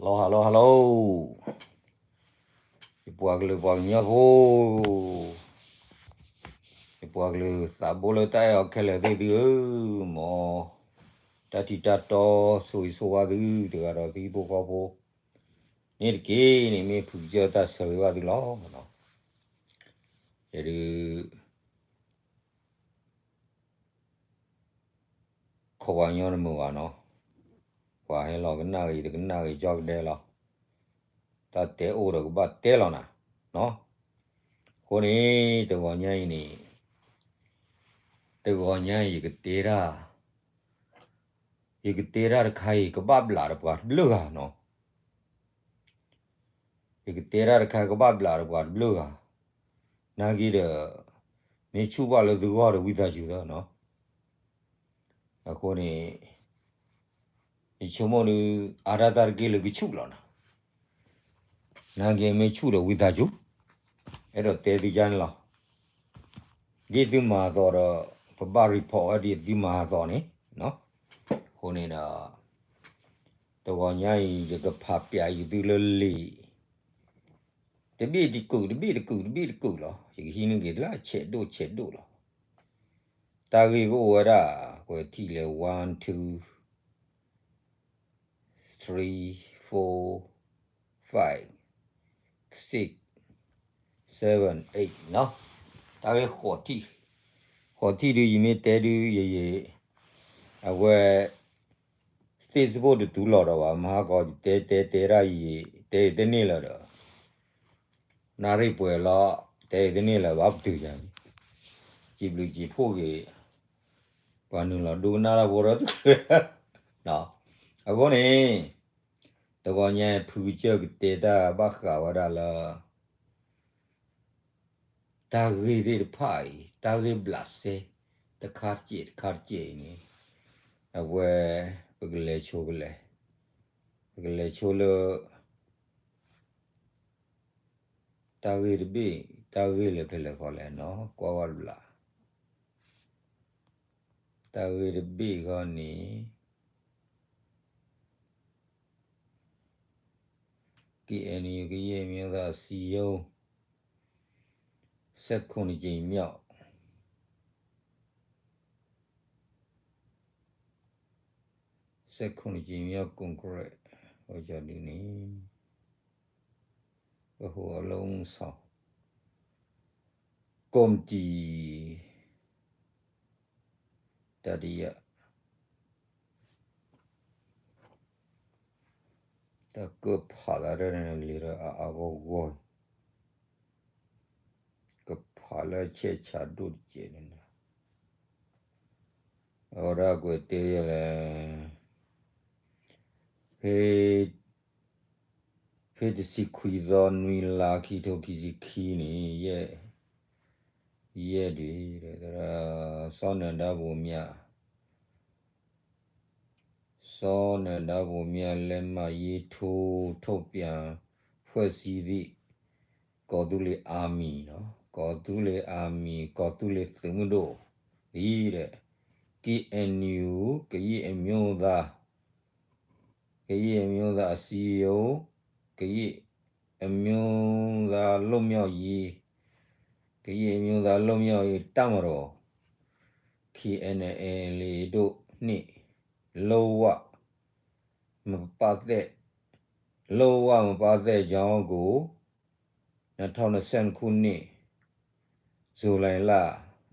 ဟါလီၤ ဟါလီၤ ဟါလီၤ, ယပှၤကလုာ်ပှၤကညီဖိ, ယပှၤကလုာ်သးဘိလၢတၢ်အဲၣ်အီၤခဲလၢာ်သ့ၣ်သုဧၢ, မ်တၢ်ထံၣ်တၢ်တီဆိၣ်ဂ့ၤဆိၣ်ဝါသုတဂၤဒီးသုဟံၣ်ဖိဃီဖိန့ၣ်တက့ၢ်. န့ၣ်မ့ၢ်ဖုကစၢၢ်တၢ်ဆၢဂ့ၤဘၣ်သုလီၤ. ယဒုး ခိးပှၤကညီတမုာ်ဘၣ်နီၤ, ပှၤဟဲလီၤကနၣ်ဂ့ၤတကနၣ်ဂ့ၤကၠီကဒဲလီၤ, တၢ်တဲအိၣ်ဒီးကဘၣ်တဲလီၤနၤ, အဃိန့ၣ် တဂီၤညါအံၤန့ၣ်, တဂီၤညါအံၤယကတဲတၢ်, ယကတဲတၢ်တခါအံၤ ကဘၣ်ဘျးဒီးပှၤတဘျုးဂၤနီၤ. ယကတဲတၢ်တခါကဘၣ်ဘျးဒီးပှၤတဘျုးဂၤ, နာ်က့ဒီး မ့ၢ်ဆူၣ်ဘၣ်လၢသုဂီၢ်ဒီးဝံသးစူၤသၢနီၤ. အဃိန့ၣ် ယဆိကမိၣ်ဒုး အါဒၣ်တၢ်တက့ၢ်လၢကဆူၣ်လီၤနၤ, နာ်က့မ့ၢ်ဆူၣ်ဒီးဝံသးစူၤ, အဲၣ်ဒိးတဲသုယါန့ၣ်လီၤ. ဒ်သုမၤအသီဒီး ပဘၣ် report ဝဲဒ်သုမၤအသီန့ၣ်, အဃိန့ၣ်ဒီး တဂီၤညါအံၤ ယကဖးပျးယသုလၢလံာ် တဘ့ၣ်တကုာ် တဘ့ၣ်တကုာ် တဘ့ၣ်တကုာ်လီၤ. ယကဟံးန့ၢ်က့ၤလၢဆဲးဒိၣ်ဆဲးဒိၣ်လီၤ. တၢ်ဂ့ၢ်ကအိၣ်ဝဲဒၣ် ကွဲးထံၣ်လဲၣ် one two three four five six seven eight နီၤ, တၢ်ဂ့ၢ်ဃိးထံၣ်, ဃိးထံၣ်ဒုး ယမ့ၢ်တဲဒုး ယယံာ် အဝဲ Facebook တတူၢ်လိာ်ဒီးဘၣ်, မဟါကီး ယတဲတဲတဲဒၣ်ယံာ် တဲယံာ်တန့ၢ်လၢၤဒီး နၣ်ရံၣ်ပှဲၤလီၤ, တဲယံာ်တန့ၢ်လၢၤဘၣ်ပတုာ်ယၤ, စံးဘျုးစံးဖှိၣ်က့ၤ ပှၤနုာ်လီၤဒိကနၣ်တၢ်ဖိဒီးတချုး, အဃိန့ၣ် တဂီၤညါဖုကစၢၢ်ကတဲတၢ်ဘၣ်ဃးဝဲဒၣ်လၢ တၢ်ဂ့ၢ်သ့ၣ်တဖၣ်အံၤ တၢ်ဂ့ၢ်ဘျးစဲ တခါတကဲးတခါတကဲးအံၤန့ၣ် အဝဲ ပကလဲၤဆိကလဲၤ, ပကလဲၤဆိလၢ တၢ်ဂ့ၢ်တဘ့ၣ်, တၢ်ဂ့ၢ်လၢဖဲလဲၣ်ဃီလဲၣ်နီၤ, ကွၢ်ဝဲတဘျီ, တၢ်ဂ့ၢ်တဘ့ၣ်ဃီန့ၣ် KNU ကရင်အမျိုးသားအစည်းအရုံး ဆယ့်ခုနစ်ကြိမ်မြောက် ဆယ့်ခုနစ်ကြိမ်မြောက်ကွန်ကရစ် ဝဲကဒုန့ၣ် ပဟိအလုပ်အမှုဆောင် ကော်မတီ တတိယ တၢ်ကဖးသးဒ်န့ၣ်လံဒီးအအါဂီၢ်ဂီၢ်, ကဖးလၢဆဲးဆးဒိၣ်တကဲးန့ၣ်လီၤ. အဝဲဒၣ်ကွဲးတဲယဲလဲၣ်, ဖဲ ဖဲတဆံခွံသီ နွံလါ ခံထိခံဆံခံန့ၣ် ယဲၢ်, ယဲၢ်ဒံး စီၤနၢၤဒါဘိးမၠး, စီၤနၢၤဒါဘိးမၠး လက်မှတ်ရေးထိုး ထုတ်ပြန် ဖွဲ့စည်းသည့် ကီၢ်သူလ့ၤ army နီၤ, ကီၢ်သူလ့ၤ army ကီၢ်သူလ့ၤသုးမုၢ်ဒိၣ် ဒ်ဒီး KNU ကရင်အမျိုးသား ကရင်အမျိုးသားအစည်းအရုံး, ကရင်အမျိုးသားလွတ်မြောက်ရေး, ကရင်အမျိုးသားလွတ်မြောက်ရေးတပ်မတော် KNLA တို့နှင့် လုံးဝမပတ်သက်, လုံးဝမပတ်သက်ကြောင်းကို နှစ်ထောင့်နှစ်ဆယ့်နှစ်ခုနှစ် ဇူလိုင်လ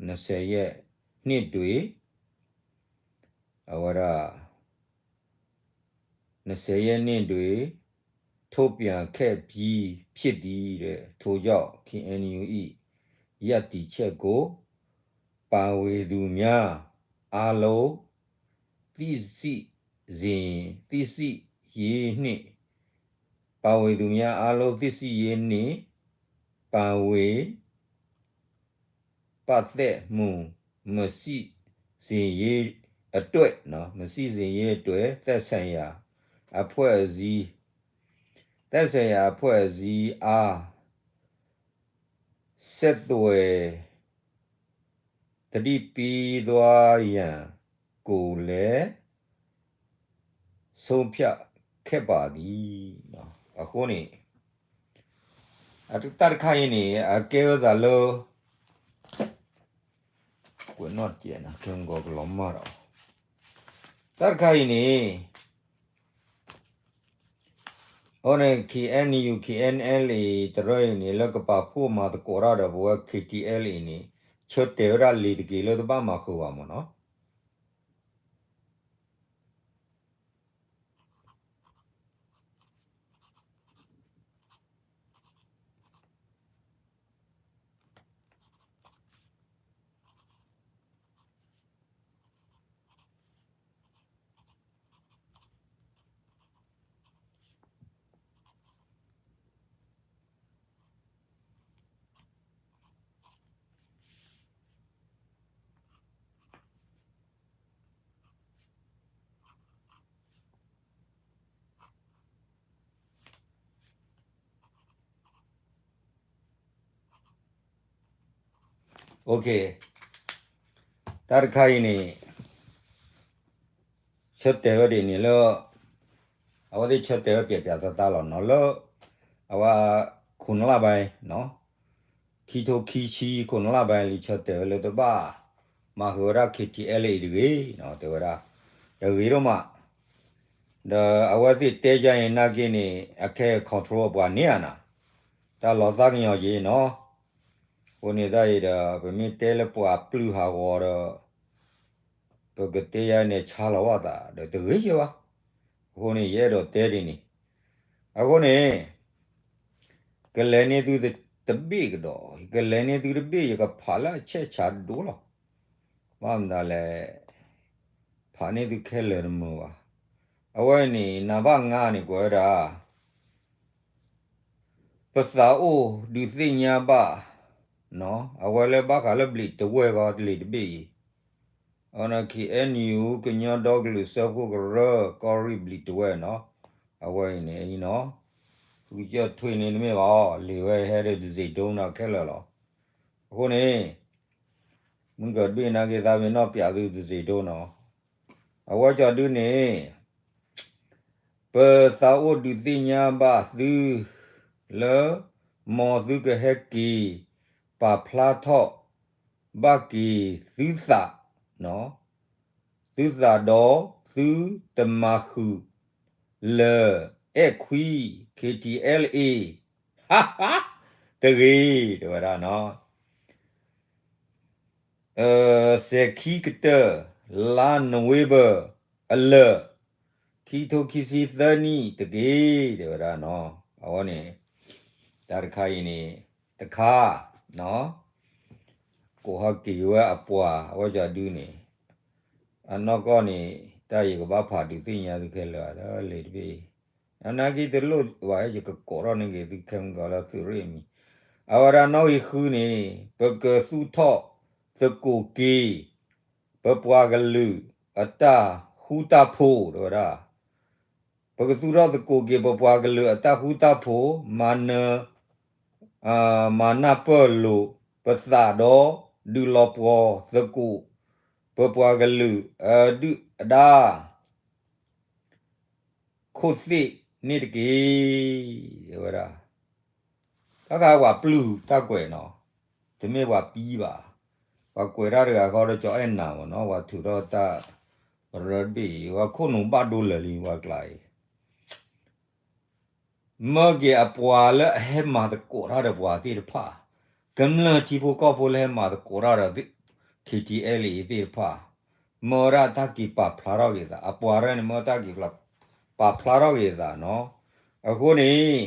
နှစ်ဆယ်ရက်နေ့တွင် အဝဲဒၣ် နှစ်ဆယ်ရက်နေ့တွင် ထုတ်ပြန်ခဲ့ပြီးဖြစ်သည်တဲ့။ ထို့ကြောင့် KNU ၏ ရပ်တည်ချက်ကို ပါဝင်သူများအားလုံး သိရှိစေ, သိရှိရေးနှင့် ပါဝင်သူများအားလုံး သိရှိရေးနှင့် ပါဝင်ပတ်သက်မှု မရှိစေရေးအတွက်, မရှိစေရေးအတွက် သက်ဆိုင်ရာအဖွဲ့အစည်း, သက်ဆိုင်ရာအဖွဲ့အစည်းအား ဆက်သွယ် သတိပေးသွားရန်ကိုလည်း ဆုံးဖြတ် ခဲပာ်ဒံး, အဃိန့ၣ် တၢ်တခါအံၤန့ၣ် အကဲဝဲသးလၢ ကွဲးနီၣ်တကဲးနၤ ခဲမုၢ်ဂီၤကလီၤမၢ်ဒီး တၢ်တခါအံၤန့ၣ် အဃိန့ၣ် K N U K N L A တရၢအံၤန့ၣ် လၢကပာ်ဖှိၣ်မၤသကိးတၢ်ဒီးပဝဲ K T L A န့ၣ် ဆၢတဲာ်ဝဲဒၣ်လံာ်တက့ၢ်လၢတဘၣ်မၤဃုာ်ဘၣ်မ့ၢ်နီၤ. တၢ်တခါအံၤန့ၣ် ဆၢတဲာ်ဝဲဒ်န့ၣ်လၢ အဝဲသ့ၣ်ဆၢတဲာ်ဝဲပျဲးပျဲးသးသးလီၤနီၤလၢ အဝဲ ခိၣ်နလါဘၣ် ခံထိခံဆံ ခိၣ်နလါဘၣ်လံ ဆၢတဲာ်ဝဲလၢတဘၣ် မၤဃုာ်ဝဲဒၣ် K T L A တဂ့ၤ တဲဝဲဒၣ် တဂ့ၤဒိၣ်မး ဒီးအဝဲသ့ၣ်တဲယါအံၤနာ်က့န့ၣ် အခဲအံၤ control ပှၤန့ၢ်ဧါနၤ တၢ်လီၤသးကညီၤက့ၤနီၤ အဃိန့ၣ်တၢ်အံၤဒီး ပမ့ၢ်တဲလၢပှၤပျုၢ်ဟးဂီၤဒီး ပကတဲယါန့ၣ် ဆါလီၤဝဲသးဒီးတဂ့ၤက့ၤဘၣ်. အဃိန့ၣ် ယအဲၣ်ဒိးတဲဒ်န့ၣ် အဃိန့ၣ် ကလဲၤန့ၢ်သုတဘ့ၣ်ကဒီး ကလဲၤန့ၢ်သုတဘ့ၣ် ယကဖးလၢအဆဲးဆးဒိၣ်လီၤ. ဘၣ်မတၤလဲၣ် ဖးန့ၢ်သုခဲလၢာ်တမုာ်ဘၣ်. အဝဲန့ၣ် နံပါတ်ငါးန့ၣ် ကွဲးဝဲဒၣ် ပသးအိၣ်ဒုးသ့ၣ်ညါဘၣ် အဝဲလၢဘၣ်ဃးလၢဘျံးတဝဲၢ်ဂီၤလံာ်တဘ့ၣ်အံၤ အနီၢ် K N U ကညီဒီကလုာ်စၢဖှိၣ်ကရၢ ကီၢ်ရ့ၣ်ဘျံးတဝဲၢ်နီၤ အဝဲအံၤန့ၣ်အံၤနီၤ ဖုကစၢၢ်ထွံၣ်န့ၣ်တမ့ၢ်ဘၣ်အီၤ လံာ်ဝဲဟဲဒီးတစ့းဒိနီၤခဲလၢာ်လီၤ. အဃိန့ၣ် မုၢ်ကၢၤတဘ့ၣ်နာ်က့သးမ့ၢ်နီၣ်ပၠးသုတစ့းဒိနီၤ အဝဲကီၤဒုန့ၣ် ပသးအိၣ်ဒုးသ့ၣ်ညါဘၣ်သု လၢ မ်သုကဟဲက့ၤ ပာ်ဖျါထီၣ် ဘၣ်က့ၤသုသး သုသးဒီးသုတမၤဃုာ် လၢ အဲၣ်ခွံ K T L A တဂ့ၤ တဲဝဲဒၣ်နီၤ စဲးခံကတၢၢ် လါနိၣ်ဝ့ဘၢၣ် အလၢာ် ခံထိခံဆံသၢနံၣ်တက့ၢ် တဲဝဲဒၣ်နီၤ အဝဲန့ၣ် တၢ်တခါအံၤန့ၣ် တခါ ကိးဟဲက့ၤဝဲအပှၤ အဝဲကီၤဒုန့ၣ် အနီၢ်ကီၢ်န့ၣ် တၢ်ယကဘၣ်ဖးဒုးသ့ၣ်ညါသုခဲလၢာ် လံာ်တဘ့ၣ် အနာ်က့တလိၣ်ဘၣ် ယကကိးထီၣ်န့ၢ်က့ၤသုခဲမုၢ်ဂီၤလၢသုးရ့ၣ်မံၤ အဝဲဒၣ်နီၣ်ဂံၢ်ဃုန့ၣ် ပကသူၣ်ထီၣ်သကိးက့ၤ ပပှၤကလုာ်အတၢ်ဃူတၢ်ဖိး တဲဝဲဒၣ် ပကသူၣ်ထီၣ်သကိးက့ၤ ပပှၤကလုာ်အတၢ်ဃူတၢ်ဖိး မၤနၢၤ မၤနၢ်ပၢၢ်လိာ်ပသးဒီး ဒုးလီၤပှီၤသကိး ပပှၤကလုာ်အဒုၣ်အဒါ ခိၣ်သ့ၣ်န့ၣ်တက့ၢ် တဲဝဲဒၣ် တၢ်ခါပှၤပျုၢ်တၢ်ကွဲးနီၤ တမ့ၢ်ပှၤပံဘၣ် ပှၤကွဲးတၢ်တဂၤဃီဒီးကၠီအဲၣ်နၤမ့ၢ်နီၤ ပှၤထုးထီၣ်တၢ်ရၢတဘ့ၣ်အံၤ ပှၤခိၣ်နူာ်ဘၣ်ဒိလၢာ်လံ ပှၤကျါအံၤ မၢက့ၤအပှၤလၢအဟဲမၤသကိးတၢ်ဒီးပှၤသ့ၣ်တဖၣ် ကမျၢၢ်ထံဖိကီၢ်ဖိလၢဟဲမၤသကိးတၢ်ဒီး K T L A သ့ၣ်တဖၣ် မၢဝဲဒၣ်တၢ်က့ၤပာ်ဖျါထီၣ်က့ၤသး အပှၤရဲၣ်န့ၣ် မၢတၢ်က့ၤပာ်ဖျါထီၣ်က့ၤသးနီၤ အဃိန့ၣ်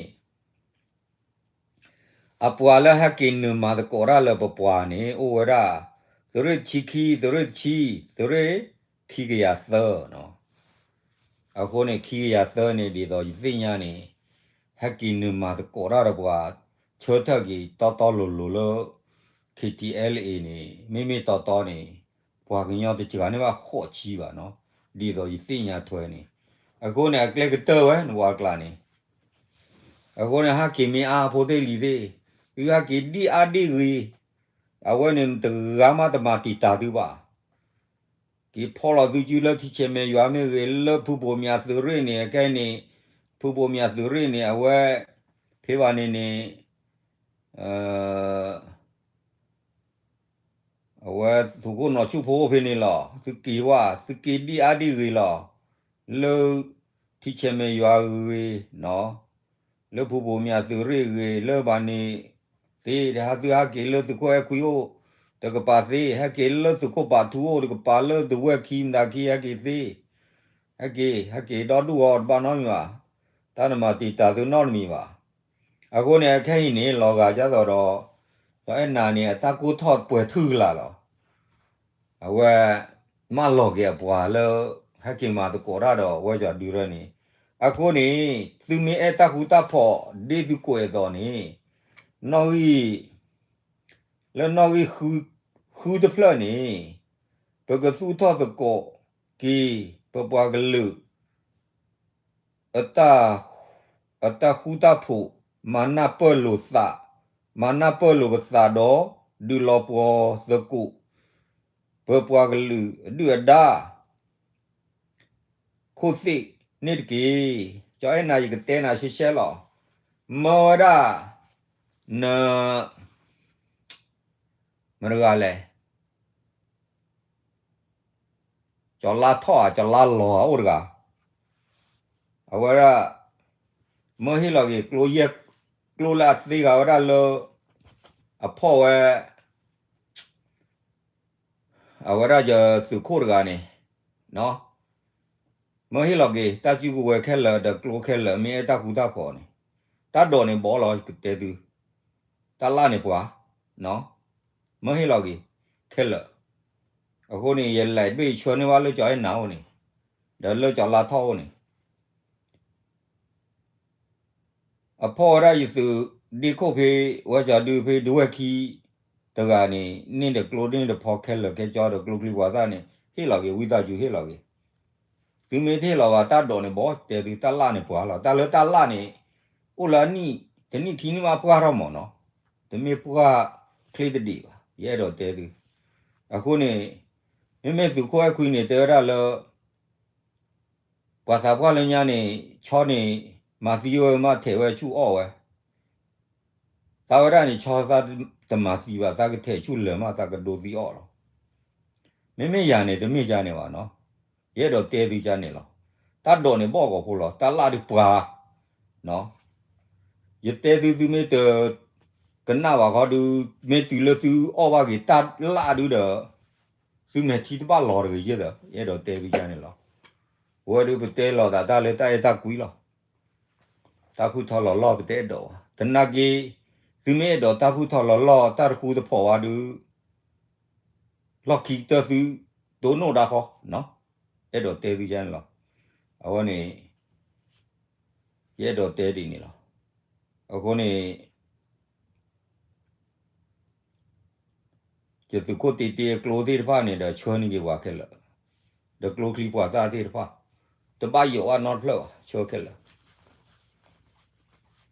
အပှၤလၢဟဲက့ၤနုာ်မၤသကိးတၢ်လၢပပှၤန့ၣ် အိၣ်ဝဲဒၣ် သုးရ့ၣ်ဆံခံ သုးရ့ၣ်တဆံ သုးရ့ၣ်ခံကယၤသၢနီၤ အဃိန့ၣ် ခံကယၤသၢန့ၣ် ဒ်သိးယသ့ၣ်ညါန့ၣ် ဟဲက့ၤနုာ်မၤသကိးတၢ်ဒီးပှၤ ဆၢထၢၣ်က့ၤတီတီလိၤလိၤလၢ K T L A န့ၣ် မ့မ့ၢ်တီတီန့ၣ် ပှၤကညီတစှၤန့ၢ်ဘၣ်ဃိးဆံဘၣ်နီၤ ဒ်သိးယသ့ၣ်ညါထွဲန့ၣ် အဃိန့ၣ် အကျဲကတၢၢ်ဝဲ နပှၤကျါန့ၣ် အဃိန့ၣ် ဟဲက့ၤမ့ၢ်အါဖိသ့ၣ်လံၤသ့ၣ် သုဟဲက့ၤဒ်အါဒ်ဂ့ၤ အဝဲန့ၣ်တဂၤမးတမၤတံာ်တာ်သုဘၣ် က့ၤဖီၣ်လီၤသုစုလၢထံဆဲးမဲာ်ယွၤမ့ၢ်ဂ့ၤ လၢဖုဘိၣ်မၠးသုးရ့ၣ်န့ၣ် အခဲအံၤန့ၣ် ဖုဘိးမၠးသုးရ့ၣ်န့ၣ် အဝဲ ဖဲဘၣ်န့ၣ်န့ၣ် အဝဲသုးခိၣ်နီၤဆူၣ်ဖိဖဲန့ၣ်လီၤ. သုက့ၤဝဲ သုက့ၤဒံၣ်အါဒံၣ်ဂ့ၤလီၤ. လၢ ထံဆဲးမဲာ်ယွၤဂ့ၤနီၤ, လၢဖုဘိးမၠးသုးရ့ၣ်ဂ့ၤ လၢဘၣ်န့ၣ်သ့, ဟးသုဟဲက့ၤလၢသုးခိၣ်အဲၣ်ခွံအိၣ်တကပၤသ့, ဟဲက့ၤလၢသုးခိၣ်ပာ်ထူအိၣ်တကပၤ လၢသုးဝဲၢ်ခံမသးခံ ဟဲက့ၤသ့, ဟဲက့ၤ ဟဲက့ၤဒီဒူၣ်အီၤတဘၣ်နီတမံၤဘၣ်. တၢ်တမၤတံာ်တာ်သုနီတမံၤဘၣ်. အဃိန့ၣ် အခဲအံၤန့ၣ် လီၤဂာ်ဒ်သိးဒီး စီၤအဲၣ်နၤန့ၣ် အတၢ်ကိၢ်ထီၣ်ပှဲၤထုကလာ်လီၤ. အဝဲ မၢလီၤက့ၤအပှၤလၢ ဟဲက့ၤမၤသကိးတၢ်ဒီးဝဲစီၤဒုရၢန့ၣ်, အဃိန့ၣ် သုမ့ၢ်အဲၣ်တၢ်ဃူတၢ်ဖိး ဒ်သုကွဲးအသိးန့ၣ်, နီၣ်ဂံၢ် လၢနီၣ်ဂံၢ်ဃုတဖျၢၣ်န့ၣ် ပကသူၣ်ထီၣ်သကိးက့ၤ ပပှၤကလုာ် အတၢ်ဃူတၢ်ဖိး, မၤနၢ်ပၢၢ်လိာ်သး, မၤနၢ်ပၢၢ်လိာ်ပသးဒီး ဒုးလီၤပှီၤသကိး ပပှၤကလုာ်အဒုၣ်အဒါ ခိၣ်သ့ၣ်န့ၣ်တက့ၢ်. စီၤအဲၣ်နၤ ယကတဲနၤရှဲရှဲလီၤ. မၢဝဲဒၣ် န မတၤတဂၤလဲၣ်, ကၠီၤလါထီၣ်ဧါ ကၠီၤလါလီၤဧါ အိၣ်တဂၤ, အဝဲဒၣ် မၢဟ့ၣ်လီၤက့ၤ ကျိလၢအသ့ဂၤဝဲဒၣ်လၢ အဖီၣ်ဝဲ အဝဲဒၣ်ယသုးခိၣ်တဂၤန့ၣ်, မၢဟ့ၣ်လီၤက့ၤ တၢ်စုကဝဲၤခဲလၢာ်ဒီးကျိခဲလၢာ် မ့ၢ်အဲၣ်တၢ်ဃူတၢ်ဖိးန့ၣ်, တၢ်ဒိးန့ၢ်ဘီလီၤ ကတဲသု, တၢ်လၢ်န့ၢ်ပှၤ, မၢဟ့ၣ်လီၤက့ၤ ခဲလၢာ်, အဃိန့ၣ် ယလဲၤဘ့ၣ်ဆှၢန့ၢ်ဘၣ်လၢကၠီၤအဲၣ်နၤအိၣ်န့ၣ်, ဒီးလၢကၠီၤလါထီၣ်အိၣ်န့ၣ် အဖီၣ်ဝဲဒၣ်ယသုးဒ့ခိၣ်ဖဲ ဝဲကၠီၤဒုဖဲဒဝဲၢ်ခံတဂၤန့ၣ် န့ၢ်ဒီးကျိန့ၢ်ဒီးဖီခဲလၢာ်ခဲကၠီဒီးကျိချံပှၤသၣ်န့ၣ် ဟ့ၣ်လီၤက့ၤ ဝံသးစူၤဟ့ၣ်လီၤက့ၤ, သုမ့ၢ်တဟ့ၣ်လီၤဘၣ် တၢ်ဒိးန့ၢ်ဘီ တဲသု တၢ်လၢ်န့ၢ်ပှၤလီၤ. တၢ်လၢတၢ်လၢ်န့ၣ် အိၣ်လၢအနံၣ် တနံၣ်ခံနံၣ်မးပှၢ်ထီၣ်မးနီၤ, တမ့ၢ်ပှၢ်ချ့တဒံးဘၣ် ယအဲၣ်ဒိးတဲသု, အဃိန့ၣ် မ့မ့ၢ်သုးခိၣ်အဲၣ်ခွံန့ၣ် တဲဝဲဒၣ်လၢ ပှၤသးပှၢ်လၢညါန့ၣ် ဆီန့ၣ် မၤသံဝဲမး ထဲးဝဲဆူၣ်အီၣ်ဝဲ, သးဝဲဒၣ်န့ၣ် ဆီသးတမၤသံဘၣ် သးကထဲးဆူၣ်လၢာ်မး သးကဒိသံအီၣ်လီၤ. မ့မ့ၢ်ယၤန့ၣ် တမ့ၢ်ယၤန့ၣ်ဘၣ်နီၤ, ယအဲၣ်ဒိးတဲသုကန့ၣ်လီၤ. တၢ်ဒိးန့ၢ်ဘီၣ်ကီၢ်ဖိလီၤ တၢ်လၢ်ဒုးပှၤ ယတဲသုသုမ့ၢ်တကနၣ်ဘၣ်ခီဒုး မ့ၢ်တုၤလၢသုအီၣ်ဘၣ်က့ၤတၢ်လၢ်ဒုးဒီး သုမဲာ်ထံတဘၣ်လီၤတဂ့ၤယဲၢ်ဒီး ယအဲၣ်ဒိးတဲသုကန့ၣ်လီၤ. ဝဲဒုးပတဲလိာ်သးတၢ်လၢတၢ်အဲၣ်တၢ်ကွံလီၤ. တၢ်ဖုၣ်ထီလီၤလီၢ်ပတအဲၣ်ဒိးဘၣ်. သနာ်က့ သုမ့ၢ်အဲၣ်ဒိးတၢ်ဖုၣ်ထီလီၤလီၢ် တၢ်တဃူတဖိးဘၣ်ဒုး လီၢ်ခံကတၢၢ်သု တိၢ်နီၣ်ဒၣ်ဃီ, အဲၣ်ဒိးတဲသုကန့ၣ်လီၤ. အဝဲန့ၣ် ယအဲၣ်ဒိးတဲဒ်န့ၣ်လီၤ. အဃိန့ၣ် ယသုးခိၣ်တ့တ့အကျိသ့ၣ်တဖၣ်န့ၣ်ဒီး ဆှၢန့ၢ်က့ၤပှၤခဲလၢာ်, ဒီးကျိချံပှၤသၣ်သ့ၣ်တဖၣ်, တဘၣ်ယိးဘၣ်နီတဖျၢၣ်ဘၣ် ဆှၢခဲလၢာ်.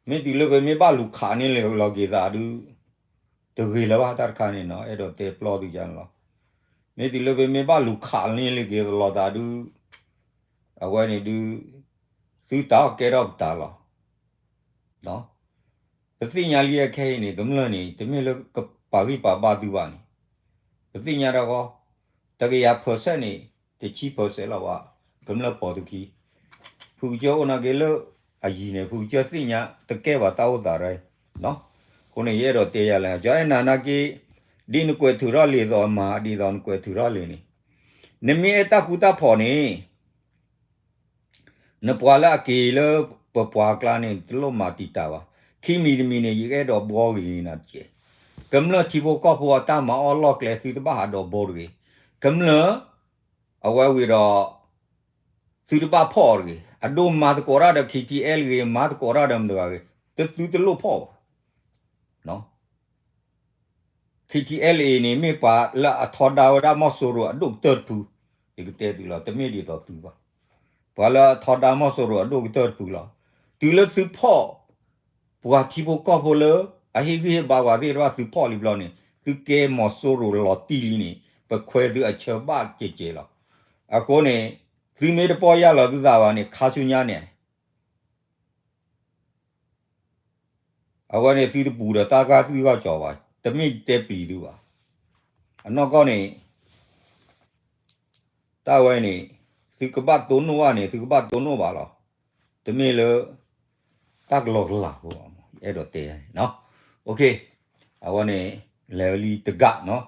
မ့ၢ်တုၤလၢပမ့ၢ်ဘၣ်လူၤခးန့ၢ်လီၤက့ၤသးဒုး တဂ့ၤလၢၤဘၣ်တၢ်တခါန့ၣ်နီၤ, အဲၣ်ဒိးတဲပျီသုကန့ၣ်လီၤ. မ့ၢ်တုၤလၢပမ့ၢ်ဘၣ်လူၤခးန့ၢ်လီၤက့ၤသးလီၤသးဒုး အဝဲန့ၣ်ဒုး သုတၢ်အီၣ်ကဲထီၣ်ပတၢ်လီၤ. ပသ့ၣ်ညါလံအခဲအံၤန့ၣ် ကမျၢၢ်န့ၣ် တမ့ၢ်လၢကပာ်ဂံၢ်ပာ်ဘါသုဘၣ်န့ၣ် ပသ့ၣ်ညါတၢ်ဂီၢ်, တကယၤ percent န့ၣ် တဆံ percent လီၤဘၣ် ကမျၢၢ်ပိာ်သုခံ, ဖုကစၢၢ်အိၣ်နာ်က့လၢအယံၤန့ၣ် ဖုကစၢၢ်သ့ၣ်ညါတကဲဘၣ်တၢ်အိၣ်သးရၢ, အဃိန့ၣ် ယအဲၣ်ဒိးတဲယၤလဲၣ် ကၠီအဲၣ်နၤနာ်က့ ဒ်နကွဲးထုးထီၣ်လံာ်အသိး မၤဒ်သိးနကွဲးထုးထီၣ်လံာ်န့ၣ်, နမ့ၢ်အဲၣ်တၢ်ဃူတၢ်ဖိးန့ၣ် နပှၤလၢအက့ၤလၢပပှၤကျါန့ၣ် တလိၣ်မၤတံာ်တာ်ဘၣ်. ခံမံၤတမံၤန့ၣ် ယကအဲၣ်ဒိးဘှီဂ့ၤနၤတက့ၢ်. ကမျၢၢ်ထံဖိကီၢ်ဖိအတၢ်မၤအီၣ်လီၢ်ကျဲ သုတဘၣ်ဟးဒိးဘှီတဂ့ၤ. ကမျၢၢ် အဝဲဝံၤဒီး သုတဘၣ်ဖီၣ်အီၤတဂ့ၤ. အဒိမၤသကိးတၢ်ဒီး KTLA ဂ့ၤ မၤသကိးတၢ်ဒီးမတၤတဂၤဂ့ၤ တသုတလိၣ်ဖီၣ်ဘၣ်. KTLA န့ၣ် မ့ၢ်ပှၤလၢအထီဒါဝဲဒၣ်မီၤစိရိၤအဒိၣ်ကတၢၢ်တဖု, ယကတဲသုလီၤ, တမ့ၢ်ဒ်သိးသုဘၣ်. ပှၤလၢအထီဒါမီၤစိရိၤအဒိၣ်ကတၢၢ်တဖုလီၤ. တုၤလၢသုဖီၣ် ပှၤထံဖိကီၢ်ဖိလၢ အဟ့ၣ်ဂံၢ်ဟ့ၣ်ဘါပှၤသ့ၣ်တဖၣ်သုဖီၣ်လံဘျီန့ၣ် သုကဲမီၤစိရိၤလီၤတံၢ်လံန့ၣ် ပခွဲးသုအဆၢဘၣ်ကဲးကဲးလီၤ. အဃိန့ၣ် သုမ့ၢ်တပီၢ်ယၢ်လီၤသုသးဘၣ်န့ၣ် ခါဆူညါန့ၣ် အဝဲန့ၣ်သုတပူၤဒီးတၢ်ကါသွံၣ်ဂီၢ်ကၠီၤဘၣ်, တမ့ၢ်တဲပျံၤသုဘၣ်. အနီၢ်ကီၢ်န့ၣ် တၢ်ဝဲန့ၣ် သုကဘၣ်တိၢ်နီၣ်ဘၣ်န့ၣ် သုကဘၣ်တိၢ်နီၣ်ဘၣ်လီၤ. တမ့ၢ်လၢ တၢ်ကလီကလီဖိဘၣ်, ယအဲၣ်ဒိးတဲန့ၣ်. အဝဲန့ၣ် လဲၤဝဲလံတဂၤနီၤ,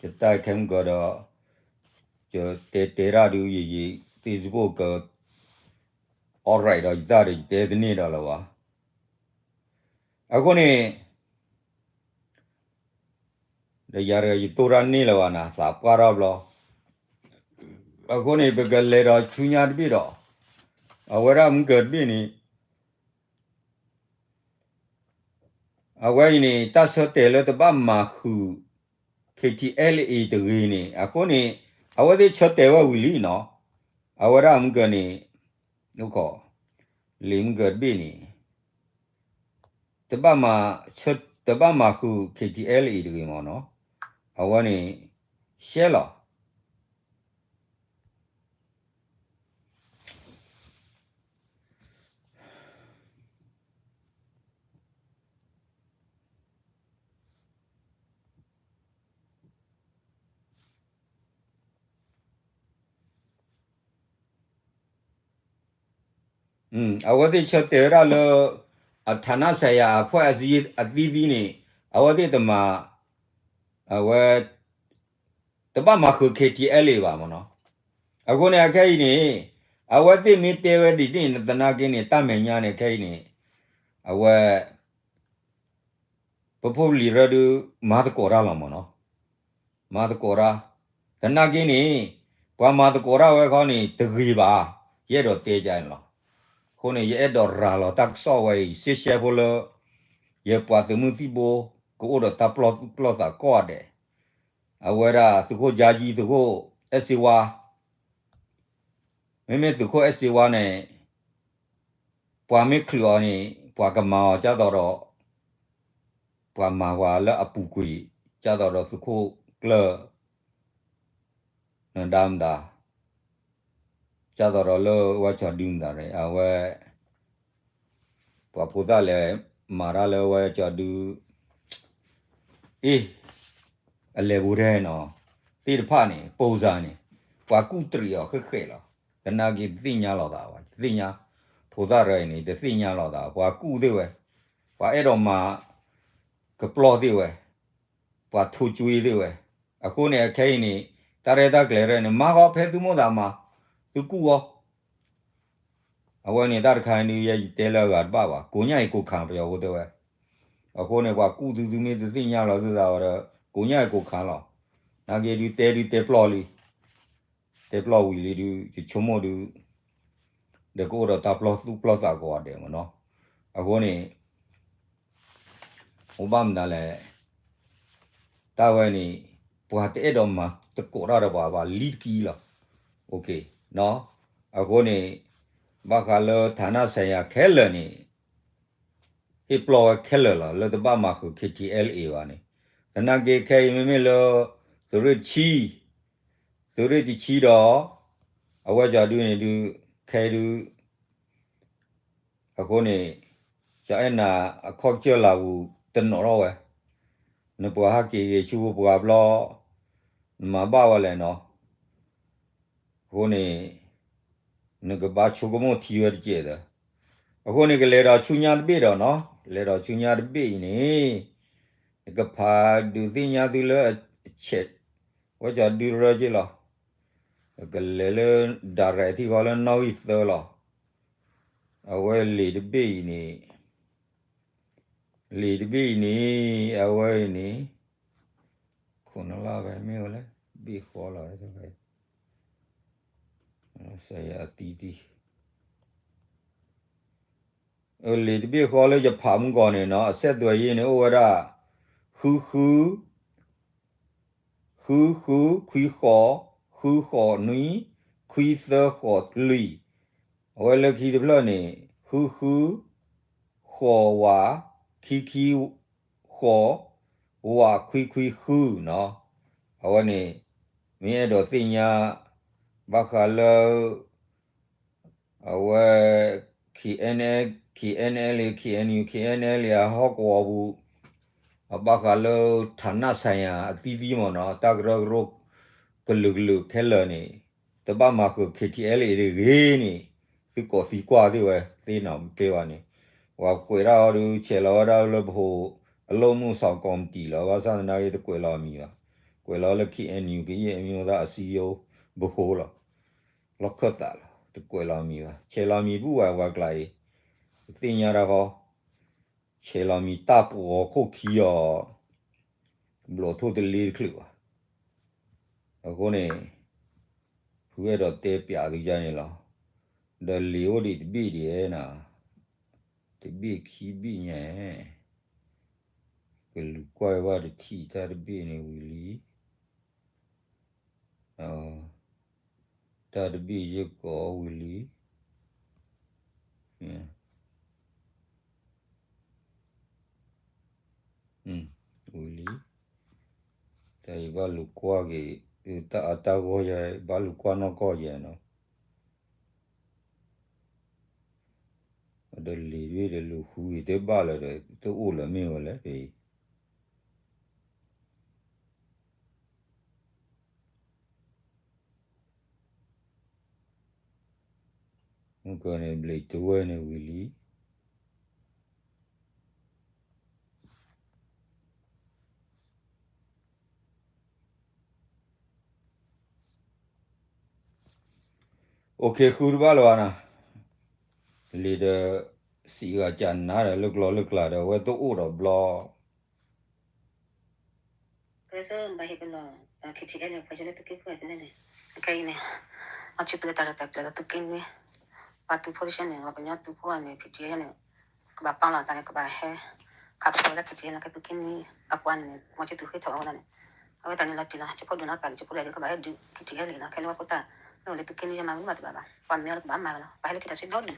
ယတၢ်ခဲမုၢ်ကီးဒီး ယတဲတဲတၢ်ဒုးယယ Facebook က alright ဒီးယတၢ်ဒီးယတဲတန့ၢ်ဒီးလၢၤဘၣ်. အဃိန့ၣ် ဒီးယၤတဂၤယတိၢ်တၢ်န့ၢ်လၢၤဘၣ်နၤ သးပှၢ်ထီၣ်ဘျီ. အဃိန့ၣ် ပကလဲၤဒီးဆူညါတဘ့ၣ်ဒီး အဝဲဒၣ်မုၢ်ကၢၤတဘ့ၣ်န့ၣ် အဝဲအံၤန့ၣ် တၢ်ဆၢတဲာ်လၢတဘၣ်မၤဃုာ် KTLA တဂ့ၤန့ၣ် အဃိန့ၣ် အဝဲသ့ၣ်ဆၢတဲာ်ဝဲဝံၤလံနီၤ. အဝဲဒၣ်မုၢ်ကၢၤန့ၣ် အိၣ်ခိး လံာ်မုၢ်ကၢၤတဘ့ၣ်န့ၣ် တဘၣ်မၤ တဘၣ်မၤဃုာ် KTLA တဂ့ၤမ့ၢ်နီၤ. အဝဲန့ၣ် ရှဲလီၤ အဝဲသ့ၣ်ဆၢတဲာ်ဝဲဒၣ်လၢ အ ဌာနဆိုင်ရာ အဖွဲ့အစည်း အသီးသီးန့ၣ် အဝဲသ့ၣ်တမၤ အဝဲ တဘၣ်မၤဃုာ် KTLA ဘၣ်မ့ၢ်နီၤ. အဃိန့ၣ် အခဲအံၤန့ၣ် အဝဲသ့ၣ်မ့ၢ်တဲဝဲဒ်န့ၣ် သနာ်က့န့ၣ် တၢ်မဲာ်ညါန့ၣ် ခဲအံၤန့ၣ် အဝဲ ပဖိပလံၤရၢဒုး မၤသကိးတၢ်လီၤမ့ၢ်နီၤ. မၤသကိးတၢ် သနာ်က့န့ၣ် ပှၤမၤသကိးတၢ်ဝဲခီန့ၣ် တဂ့ၤဘၣ် ယအဲၣ်ဒိးတဲကန့ၣ်လီၤ. အဃိန့ၣ် ယအဲၣ်ဒိးရၤလီၤတၢ်ကစီၣ်ဝဲအံၤ ရှဲရှဲဖိလၢ ယပှၤသုးမုၢ်သံၣ်ဘိ ကအိၣ်ဒီးတၢ်ပျီၢ်သူၣ်ပျီၢ်သးကိးဂၤဒဲး အဝဲဒၣ်သုးခိၣ်ကၠါယံ သုးခိၣ်အဲၣ်စ့ဝါ မ့မ့ၢ်သုးခိၣ်အဲၣ်စ့ဝါန့ၣ် ပှၤမ့ၢ်ချုးအီၤန့ၣ် ပှၤကမၤအီၤကၢ်သိးဒီး ပှၤမၤပှၤလၢအပူၤကွံာ် ကၢ်သိးဒီးသုးခိၣ်ကျၢၢ် နဒါမတၤ ကၢ်သိးဒီးလၢဝဲကၠီၤဒုမတၤန့ၣ် အဝဲ ပှၤဖိသၣ်လဲၤမၤတၢ်လၢဝဲကၠီၤဒု အ့ အလဲၤဘူးထဲနီၤ သ့ၣ်တဖၣ်န့ၣ် ပိစၤန့ၣ် ပှၤကူၣ်တရံးအီၤဃဲးဃဲးလီၤ. သနာ်က့တသ့ၣ်ညါလိာ်သးဘၣ် တသ့ၣ်ညါ ဖိသၣ်ရၢအံၤန့ၣ် တသ့ၣ်ညါလိာ်သး ပှၤကူၣ်သ့ၣ်ဝဲ ပှၤအဲၣ်ဒိးမၤ ကပျီၢ်သ့ၣ်ဝဲ ပှၤထိၣ်ကွံသ့ၣ်ဝဲ အဃိန့ၣ် အခဲအံၤန့ၣ် တၢ်ရဲၣ်တၢ်ကျဲၤရဲၣ်န့ၣ် မၤဃီဖဲသုမိၢ်သးမၤ သုကူၣ်အီၤ အဝဲန့ၣ်တၢ်တခါန့ၣ် ယတဲလၢအဂၤတဘၣ်ဘၣ် ကိးညါအံၤကိးခါပယီၤဖိတဲဝဲ အဃိန့ၣ် ပှၤကူၣ်သုသုမ့ၢ်တသ့ၣ်ညါလီၤသုသးဝဲဒီး ကိးညါအံၤကိးခါလီၤ. နာ်က့ဒုးတဲဒုးတဲပျီၢ်လံ တဲပျီၢ်ဝံၤလံဒုး ယဆိကမိၣ်ဒုး ဒီးကအိၣ်ဒီးတၢ်ပျီၢ်သူၣ်ပျီၢ်သးကိးဂၤဒဲးမ့ၢ်နီၤ. အဃိန့ၣ် အိၣ်ဘၣ်မနုၤလဲၣ် တၢ်ဝဲန့ၣ် ပှၤတအဲၣ်ဒိးမၤသကိးတၢ်ဒီးပှၤဘၣ်လံတကံလီၤ. အဃိန့ၣ် ဘၣ်ဃးလၢ ဌာနဆိုင်ရာ ခဲလၢာ်န့ၣ် ဟ့ၣ်ပျီၢ်ဝဲခဲလၢာ်လီၤ လၢတဘၣ်မၤဃုာ် KTLA ဘၣ်န့ၣ် သနာ်က့ခဲအံၤမ့မ့ၢ်လၢ သုးရ့ၣ်တဆံ သုးရ့ၣ်တဆံဒီး အဝဲကၠီၤဒုန့ၣ်ဒုး ခဲအံၤဒုး အဃိန့ၣ် ကၠီၤအဲၣ်နၤအခီၣ်ကစၢၢ်လၢဝူၤတနီၤထီၣ်ဝဲ နပှၤဟဲက့ၤဂ့ၤဆူပှၤဘျီ နမၤဘၣ်ဝဲလဲၣ်နီၤ. အဃိန့ၣ် နကဘၣ်ဆိကမိၣ်ထံဝဲတကဲးဒီး အဃိန့ၣ် ကလဲၤဒီးဆူညါတဘ့ၣ်ဒီးနီၤ လဲၤဒီးဆူညါတဘ့ၣ်အံၤန့ၣ် နကဖးဒုးသ့ၣ်ညါသုလၢအဆဲး ဝဲကၠီၤဒုရၢက့လီၤ. ကလဲၤလၢ direct ထံဃီလၢနီၣ်ဂံၢ်သၢလီၤ. အဝဲလံာ်တဘ့ၣ်အံၤန့ၣ် လံာ်တဘ့ၣ်အံၤန့ၣ် အဝဲအံၤန့ၣ် ခိၣ်နလၢ်ဖဲမ့ၢ်ဝဲလဲၣ် ဘ့ၣ်ဃီလီၤ စယၤအတံတံ လံာ်တဘ့ၣ်ဃီလၢယဖးမုၢ်ဂီၤန့ၣ်နီၤ အဆက်သွယ်ရေးန့ၣ် အိၣ်ဝဲဒၣ် ဃုဃု ဃုဃု ခွံဃိး ဃုဃိးနွံ ခွံသၢဃိးလွံၢ် အဝဲလၢခံတဖျၢၣ်န့ၣ် ဃုဃု ဃိးဝး ခံခံ ဃိး ဝးခွံခွံဃုနီၤ. အဝဲန့ၣ် မ့ၢ်အဲၣ်ဒိးသ့ၣ်ညါ ဘၣ်ဃးလၢ အဝဲ KNA KNLA, KNU, KNLA အဟီၣ်ကဝီၤပူၤ အဘၣ်ဃးလၢ ဌာနဆိုင်ရာ အသီးသီးမ့ၢ်နီၤ တၢ်ကရၢကရိ ကလုာ်ကလုာ်ခဲလၢာ်န့ၣ် တဘၣ်မၤဃုာ် KTLA တဂ့ၤန့ၣ် သုကိးသံကွၢ်သ့ၣ်ဝဲသ့နီၤ မ့ၢ်တ့ၢ်ဘၣ်န့ၣ် ပှၤကွဲးဒၣ်အီၤဒုး ဆဲးလီၤဝဲဒၣ်လၢပဟိ အလိၣ်မုၢ်စီၤကီးမတံၤလီၤ ဘၣ်ဆၣ်သနာ်က့ တကွဲးလီၤအမံၤဘၣ် ကွဲးလီၤလၢ KNU ကယဲၢ်အမံၤဝဲဒၣ်အစည်းရုံး ပဟိလီၤ လီၢ်ခၢၣ်သးလီၤ တကွဲးလီၤအမံၤဘၣ် ဆဲးလီၤမံၤပူၤဝဲပှၤကျါအံၤ ပသ့ၣ်ညါတၢ်ဃီ ဆဲးလီၤမံၤတၢ်ပှီၤခိၣ်ခံအီၤ တဘျီထိၣ်တလ့တချုးဘၣ် အဃိန့ၣ် ဖုအဲၣ်ဒိးတဲပျးသုယါန့ၣ်လီၤ ဒီးလံာ်အိၣ်ဒံးတဘ့ၣ်ဒံးနၤ တဘ့ၣ်ခံဘ့ၣ်ညါ ကလူၤကွၢ်ဘၣ်တထံၣ် တၢ်တဘ့ၣ်န့ၣ်ဝံၤလံ တၢ်တဘ့ၣ်ယဲၢ်ကိးဝံၤလံ ဝံၤလံ တၢ်အံၤဘၣ်လူၤကွၢ်က့ၤ တၢ်အတၢ်ဂီၢ်ယဲ ဘၣ်လူၤကွၢ်နီၢ်ကီၢ်ယဲနီၤ ဒီးလံာ်တဘ့ၣ်ဒီးလူၤဃုက့ၤတဘၣ်လၢၤဒီး တအိၣ်လၢၤမ့ၢ်ဝဲလဲၣ်ဖဲအံၤ မုၢ်ကီၢ်န့ၣ် ဘျံးတဝဲၢ်န့ၣ်ဝံၤလံ OK ဃုတဘၣ်လၢၤဘၣ်နၤ လံာ်ဒီး စံးဂၤကနၤဒီး လၢကျီလၢကျါဒီး အဝဲတအိၣ်ဒီးဘျီ ပစၢဘၣ်ဟ့ၣ်ပလီၢ် KTLA န့ၣ် ပှၤလၢသုးက့ဃုဖဲလဲၣ်န့ၣ် အခဲအံၤန့ၣ် အီၣ်ဆံသူအတၢ်ရဲၣ်တၢ်ကျဲၤလၢသုးက့နွံ ပှၤသုးဖိတဆၢန့ၣ် ပှၤကညီသုးဖိန့ၣ် KTLA န့ၣ် ကဘၣ်ပာ်လီၤအသးန့ၣ် ကဘၣ်ဟဲ ခးပီဝဲဒၣ် KTLA လၢသုးက့နွံ အပှၤန့ၣ် မီၤဆံသူဃ့ထီၣ်ဝဲဒၣ်န့ၣ် အဝဲတၢ်န့ၣ်လီၤတံၢ်လီၤ ကဖိဒိၣ်နီၢ်ပၢ်န့ၣ် ကဖိဒိၣ်ဒီးကဘၣ်ဟဲဒုး KTLA လီၤ ခဲလၢာ်ဝဲဖိတၢ် လၢအိၣ်လၢသုးက့နွံယမၤဝဲဘၣ်တဘၣ်ဘၣ် ပှၤမ့ၢ်အီၤလၢကဘၣ်မၤဝဲလီၤ ပှၤဟဲလၢခံတၢ်စုဒီဒူၣ် ဒီး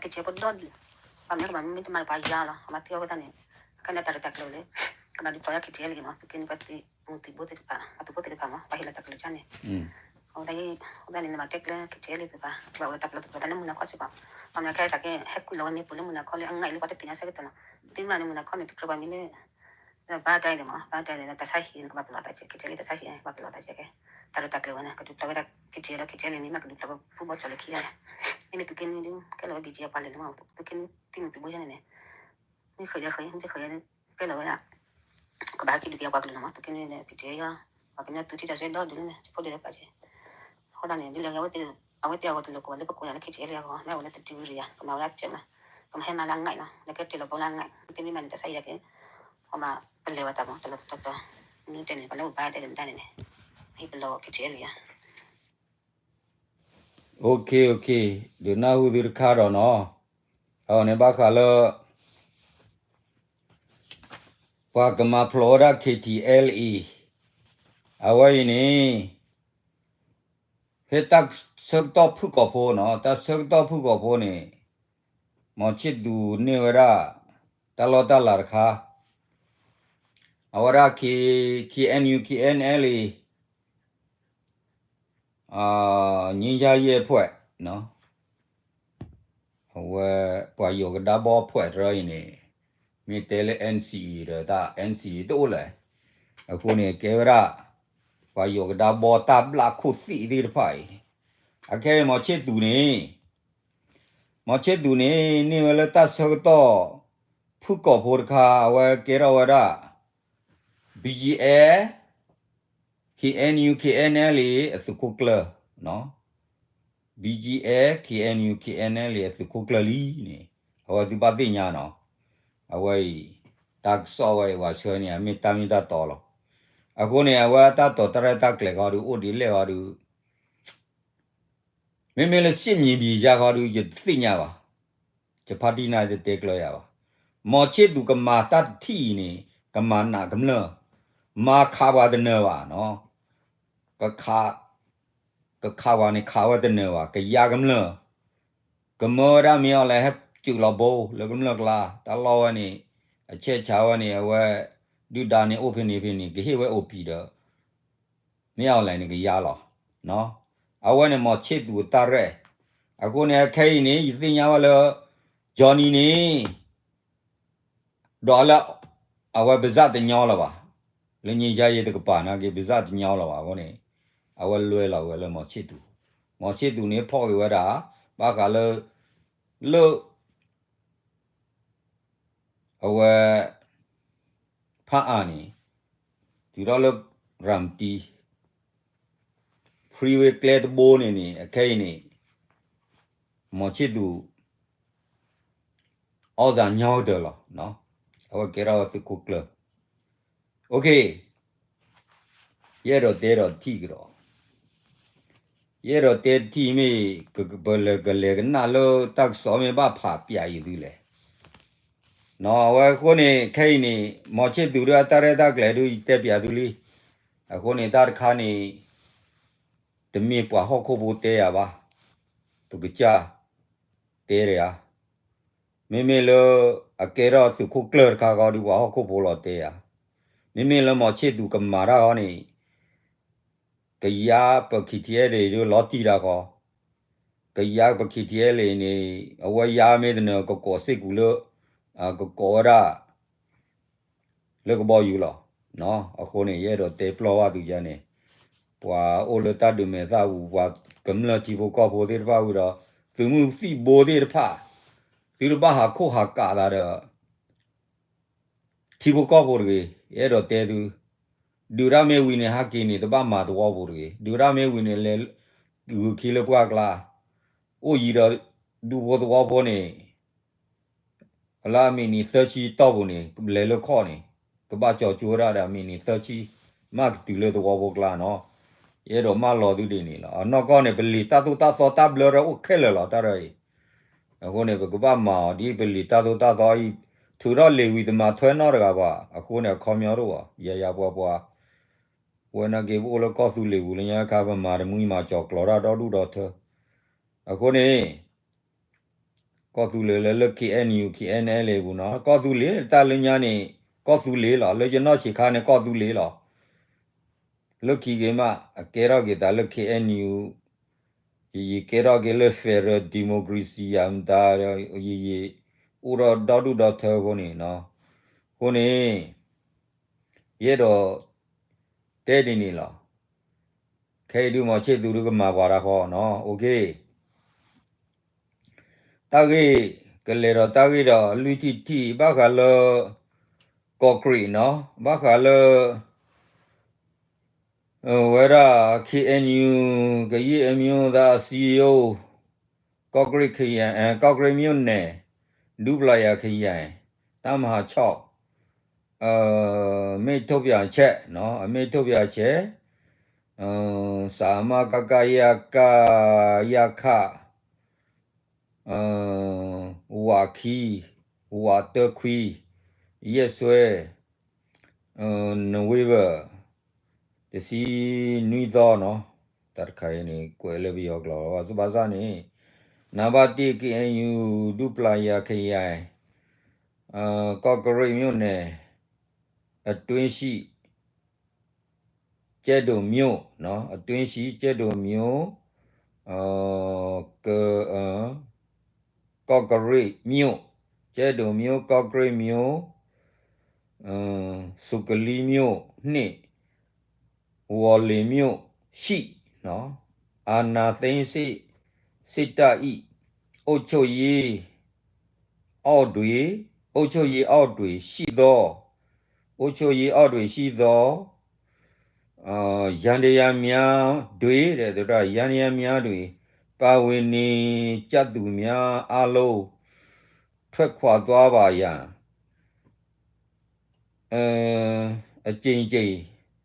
KTLA ဖိဒီဒူၣ် ပှၤမ့ၢ်ကဘၣ်မ့ၢ်တမၤဒီးပှၤယါလီၤ အမၤသံအီၤဝဲဒၣ်န့ၣ် အခဲန့ၣ်တၢ်ရဲၣ်တၢ်ကျဲၤလၢ ကဘၣ်ဒုးထီၣ်ဝဲဒၣ် KTLA မး သုးက့နွံပှၤသ့ၣ်မုၢ်သံၣ်ဘိသ့ၣ်တဖၣ် အသုးဖိသ့ၣ်တဖၣ်မး ပှၤဟ့ၣ်လီၤတၢ်ကလုၢ်ကါန့ၣ် အဝဲဒၣ် အဝဲဒၣ်န့ၣ် နဘၣ်တဲကျဲ KTLA သ့ၣ်တဖၣ် ကဘၣ်အိၣ်လၢတၢ်ပလီၢ်သ့ၣ်တဖၣ် တၢ်လၢမုၢ်နၤခီစ့ၢ်ကီး ပှၤမ့ၢ်ခဲအံၤတၢ်က့ ဟဲကွံာ်လီၤဝဲမ့ၢ်ပူၤလၢမုၢ်နၤခီလၢအငါအံၤလၢပှၤတသ့ၣ်ညါဆၢကတီၢ်လီၤ သုမ့ၢ်န့ၣ်မုၢ်နၤခီန့ၣ် တကြၢးဘၣ်မ့ၢ်လၢ ဘါတဲဒၣ်မး ဘါတဲဒၣ် တၢ်ဆါဟံၣ်န့ၣ် ကဘၣ်ပလီၢ်သးကဲ KTLA တၢ်ဆါဟံၣ်န့ၣ် ကဘၣ်ပလီၢ်သးကဲ တၢ်ရဲၣ်တၢ်ကျဲၤဝဲန့ၣ် ကဒုးဖျိးဝဲဒၣ် KTLA လီၤ KTLA န့ၣ် မ့ၢ်ကဒုးဖျိးဝဲဖုဘီကၠီၤလၢခံဒၣ်န့ၣ် မ့မ့ၢ်သုးက့နွံဒုး ကဲလီၤဝဲ ဘံၣ်ကၠံအပှၤလဲၤလၢမး သုးက့နွံသံၣ်မုၢ်သံၣ်ဘိယါန့ၣ်န့ၣ် မ့ၢ်ဃုာ်ဒီးဃုာ် မ့ၢ်တဃုာ်ဒီး ကဲလီၤဝဲဒၣ် ကဘၣ်ဟဲက့ၤဒုးက့ၤအပှၤကလုာ်လီၤမး သုးက့နွံန့ၣ် KTLA ယါ ပှၤကညီသုးထံၣ်တၢ်ဆၢဒီဒူၣ်န့ၣ် ဖိဒိၣ်လၢပာ်ကဲ အဃိသတးန့ၣ် ဒ်လဲၣ်ဂ့ၤ အဝဲသ့ၣ်အဂီၢ်တလိၣ်ကိးဘၣ်လၢပကိးယၤလၢ KTLA အဂီၢ် မ့ၢ်အိၣ်လၢတဒုးဝံၤဒီးယၤ ကမၤဝဲဒၣ်ပျဲမး ကမၤဟဲမၤလၢအငါလီၤ လၢကဲတ့ၢ်လီၤဘိလၢအငါ သုမ့ၢ်မၤန့ၣ် တၢ်ဆါဟံၣ်ယါက့ၤ ပှၤမၤပလဲၤဝဲတၢ်မး တလီၤတတီၤတီၤ မ့ၢ်တဲန့ၣ် ပှၤလၢအိၣ်ဘါတဲဒၣ်မတၤန့ၣ်န့ၣ် ဟ့ၣ်ပလီၢ် KTLA ယါ OK OK ဒုးနၢ်ဟူသုတခါဒီးနီၤ အဝဲန့ၣ်ဘၣ်ဃးလၢ ပှၤကမၤဖျိးဝဲဒၣ် KTLA အံၤ အဝဲအံၤန့ၣ် ဖဲတၢ်ဆၢကတီၢ်ဖုၣ်ကိာ်ဖိနီၤ တၢ်ဆၢကတီၢ်ဖုၣ်ကိာ်ဖိန့ၣ် မီၤဆ့ၣ်သူးန့ၢ်ဝဲဒၣ် တၢ်လီၢ်တၢ်လၤတခါ အဝဲဒၣ် K- KNU KNLA ငြိမ်းချမ်းရေးအဖွဲ့ အဝဲ ပှၤယိၤကဒါဘီအဖွဲ့တရၢအံၤန့ၣ် မ့ၢ်တဲလၢ NCA ဒီးတၢ် NCA တအိၣ်လၢၤ အဃိန့ၣ် ကဲဝဲဒၣ် ပှၤယိၤကဒါဘီတၢ်ဘျၣ်ခိၣ်သ့ၣ်သ့ၣ်တဖၣ်အံၤ အခဲအံၤ မီၤဆ့ၣ်သူးန့ၣ် မီၤဆ့ၣ်သူးန့ၣ် န့ၢ်ဝဲလၢတၢ်ဆၢကတီၢ် ဖုၣ်ကိာ်ဖိတခါ အဝဲကဲထီၣ်ဝဲဒၣ် BGF KNU KNLA အသုးခိၣ်ကျၢၢ် BGF KNU KNLA အသုးခိၣ်ကျၢၢ်လံန့ၣ် အဝဲသုဘၣ်သ့ၣ်ညါနီၤ အဝဲအံၤ တၢ်ကစီၣ်ဝဲအံၤ ပှၤဆှၢန့ၢ် အမ့ၢ်တၢ်မ့ၢ်တၢ်တီလီၤ. အဃိန့ၣ် အဝဲအတၢ်တိာ်တၢ်ရဲၣ်တၢ်ကျဲၤဃီဒီး အိၣ်ဒ်လဲၣ်ဃီဒီး မ့မ့ၢ်လၢ စစ်မြေပြင် ယါဃီဒီး ယတသ့ၣ်ညါဘၣ်. ယဖါတံၢ်န့ၣ်တတဲကျၢၤယၤဘၣ်. မီၤဆ့ၣ်သူးကမၤတၢ်တထံၣ်အံၤန့ၣ် ကမၤနးကမျၢၢ်, မၤခးပှၤတနၢၤဘၣ်နီၤ. ကခး, ကခးပှၤန့ၣ် ခးဝဲတနၢၤဘၣ်, ကယါကမျၢၢ်, ကမၢဝဲဒၣ်မ့ၢ်အီၤလဲၣ် ဟဲစုးလီၤဘိလၢကမျၢၢ်ကျါ, တၢ်လီၢ်ဝဲန့ၣ် အဆဲးဆးဝဲန့ၣ် အဝဲ ဒုၣ်ဒါန့ၣ်အိၣ်ဖဲန့ၣ်ဖဲန့ၣ် ကဟ့ၣ်ဝဲအိၣ်ပံၤဒီး မ့ၢ်အီၤလဲၣ်န့ၣ် ကယါလီၤ. အဝဲန့ၣ် မီၤဆ့ၣ်သူးအတၢ်ရဲၣ်. အဃိန့ၣ် အခဲအံၤန့ၣ် ယသ့ၣ်ညါဝဲလၢ Johnny န့ၣ် ဒီးလၢ အဝဲပစၢ်တညီလၢၤဘၣ်, လၢညါယဲတကပၤနာ်က့ ပစၢ်တညီလၢၤဘၣ်အဃိန့ၣ် အဝဲလွဲလီၤဝဲလၢမီၤဆ့ၣ်သူး, မီၤဆ့ၣ်သူးန့ၣ်ဖီၣ်က့ၤဝဲဒၣ် ဘၣ်ဃးလၢ လၢ အဝဲ ဖးအါန့ၣ် တုၤထီၣ်လၢ ရၤမတံ freeway ကျဲတဘိန့ၣ်န့ၣ် အခဲအံၤန့ၣ် မီၤဆ့ၣ်သူး အီၣ်စၢ်ညီကတၢၢ်လီၤ. အဝဲကဲထီၣ်သုးခိၣ်ကျၢၢ်, ယအဲၣ်ဒိးတဲဒီးထံၣ်ကဒီး, ယအဲၣ်ဒိးတဲထံၣ်မ့ၢ် ပလဲၤကလဲၤကနၣ်လၢတၢ်ကစီၣ်မ့ၢ်ဘၣ်ဖးပၠးအံၤသုလဲၣ်. အဝဲအဃိန့ၣ် ခဲအံၤန့ၣ် မီၤဆ့ၣ်သူးဒုးအတၢ်ရဲၣ်တၢ်ကျဲၤဒုး ယတဲပၠးသုလံ. အဃိန့ၣ် တၢ်တခါန့ၣ် တမ့ၢ်ပှၤဟီၣ်ခိၣ်ဖိတဲယၤဘၣ်, ပကစၢ်တဲတဂၤ, မ့မ့ၢ်လၢ အကဲထီၣ်သုးခိၣ်ကျၢၢ်တခါဃီဒီး ပှၤဟီၣ်ခိၣ်ဖိလီၤတဲယၤ, မ့မ့ၢ်လၢမီၤဆ့ၣ်သူးကမၤတၢ်ဃီန့ၣ် ကယၤပ ခံထံအဲလ့ၣ် ဒုးလီၤတံၢ်တၢ်ဃီ, ကယၤပ ခံထံအဲလ့ၣ် န့ၣ် အဝဲယၤမ့ၢ်တနၢၤ ကကိးစ့ၢ်ကီးလၢ ကကိးဝဲဒၣ် လၢကဘီယူၤလီၤ. အဃိန့ၣ် ယအဲၣ်ဒိးတဲပျီၢ်ဘၣ်သုယၤန့ၣ်, ပှၤအိၣ်လၢတၢ်ဒုးမဲာ်သၣ်ပူၤ ပှၤကမျၢၢ်ထံဖိကီၢ်ဖိသ့ၣ်တဖၣ်ဝံၤဒီး သုးမုၢ်သံၣ်ဘိသ့ၣ်တဖၣ် သုတဘၣ်ဟးခိၣ်ဟးကးသးဒီး ထံဖိကီၢ်ဖိတဂ့ၤ, ယအဲၣ်ဒိးတဲသု, ဒုးတၢ်မ့ၢ်ဝံၤန့ၣ် ဟဲက့ၤန့ၣ် တဘၣ်မၤသဝီဖိတဂ့ၤ, ဒုးတၢ်မ့ၢ်ဝံၤန့ၣ် လဲၤဂုာ်ခံလၢပှၢ်ကျါ, အိၣ်ယံၤဒီး ဒူဖိသဝီဖိန့ၣ် လၢအမံးနံးသၢဆံတီၢ်ပူၤန့ၣ် လဲၤလၢခီၣ်န့ၣ် ကဘၣ်ကၠီကၠိဝဲဒၣ်ဒီး အမံးနံးသၢဆံ မးကတုၤလၢသဝီဖိကျါနီၤ, ယအဲၣ်ဒိးမၢလီၤသုဒ်န့ၣ်လီၤ. အနီၢ်ကီၢ်န့ၣ် ပလံာ်တၢ်သိၣ်တၢ်သီတၢ်ဘျၢထီၣ်အိၣ်ခဲလၢာ်လီၤ တၢ်ရဲၣ်အံၤ, အဃိန့ၣ် ပကဘၣ်မၤအီၤ ဒ်ပလံာ်တၢ်သိၣ်တၢ်သီအံၤ, ထုးထီၣ်လ့ၤဝံၤတမၤထွဲနီတဂၤဘၣ်, အဃိန့ၣ် အခီပညီတအိၣ်ဘၣ်, ယၤယၤပှၤပှၤ ဝဲနာ်က့ ပအိၣ်လၢကီၢ်သူလ့ၤပူၤလၢညါခါ ပမၤတမှံမၤကၠီၤကျိးတၢ်ဒီဒူၣ်ဒီထၢ, အဃိန့ၣ် ကီၢ်သူလ့ၤလၢ လၢ KNU KNLA ပူၤနီၤ, ကီၢ်သူလ့ၤတၢ်လၢညါန့ၣ် ကီၢ်သူလ့ၤလီၤ, လၢယနီၢ်ဆံးခါန့ၣ် ကီၢ်သူလ့ၤလီၤ. လၢခံက့ၤမး အကဲထီၣ်က့ၤသးလၢ KNU, ယယံာ်ကဲထီၣ်က့ၤလၢ Federal Democracy ယၤမတၤ, ယယံာ်အိၣ်ဒီးဒီဒူၣ်ဒီထၢအဃိန့ၣ်, အဃိန့ၣ် ယအဲၣ်ဒိးတဲဒ်န့ၣ်လီၤ. ခဲအံၤဒုးမီၤဆ့ၣ်သူးဒုးကမၤပှၤတၢ်ဃီနီၤ, အိၣ်ခ့ တၢ်ဂ့ၢ် ကလဲၤဒီးတၢ်ဂ့ၢ်ဒီးလွံၢ်ထံၣ်တထံၣ် ဘၣ်ဃးလၢ ကီးကရံးနီၤ, ဘၣ်ဃးလၢ ဝဲဒၣ် KNU ကရင်အမျိုးသားအစည်းအရုံး ကီးကရံး ခရိုင်, ကီးကရံးမြို့နယ် ဒူပလာယာခရိုင် တပ်မဟာခြောက် အမိန့်ထုတ်ပြန်ချက်နီၤ, အမိန့်ထုတ်ပြန်ချက် စမကကယကယခ ဝးခံ ဝးတၢခွံ ရက်စွဲ November တဆံနွံသီနီၤ, တၢ်တခါအံၤန့ၣ် ကွဲးလၢပယီၤကျိာ်လီၤ, ဘၣ်ဆၣ်န့ၣ် နဘၣ်တ့ၢ် KNU ဒူပလာယာခရိုင် ကီးကရံးမြို့နယ် အတွင်းရှိ ကဲဒိၣ်မြို့နီၤ, အတွင်းရှိ ကဲဒိၣ်မြို့ က ကီးကရံးမြို့, ကဲဒိၣ်မြို့, ကီးကရံးမြို့, စူးကလံမြို့ နှစ်, ဝေါ်လင်မြို့ ရှိ နီၤ, အာဏာသိမ်းစစ်, စစ်တပ်၏ အုပ်ချုပ်ရေး အောက်တွင်, အုပ်ချုပ်ရေးအောက်တွင်ရှိသော, အုပ်ချုပ်ရေးအောက်တွင်ရှိသော ယန္တရားများတွင် ယန္တရားများတွင် ပါဝင်နေကြသူများအားလုံး ထွက်ခွာသွားပါရန် အကြိမ်ကြိမ်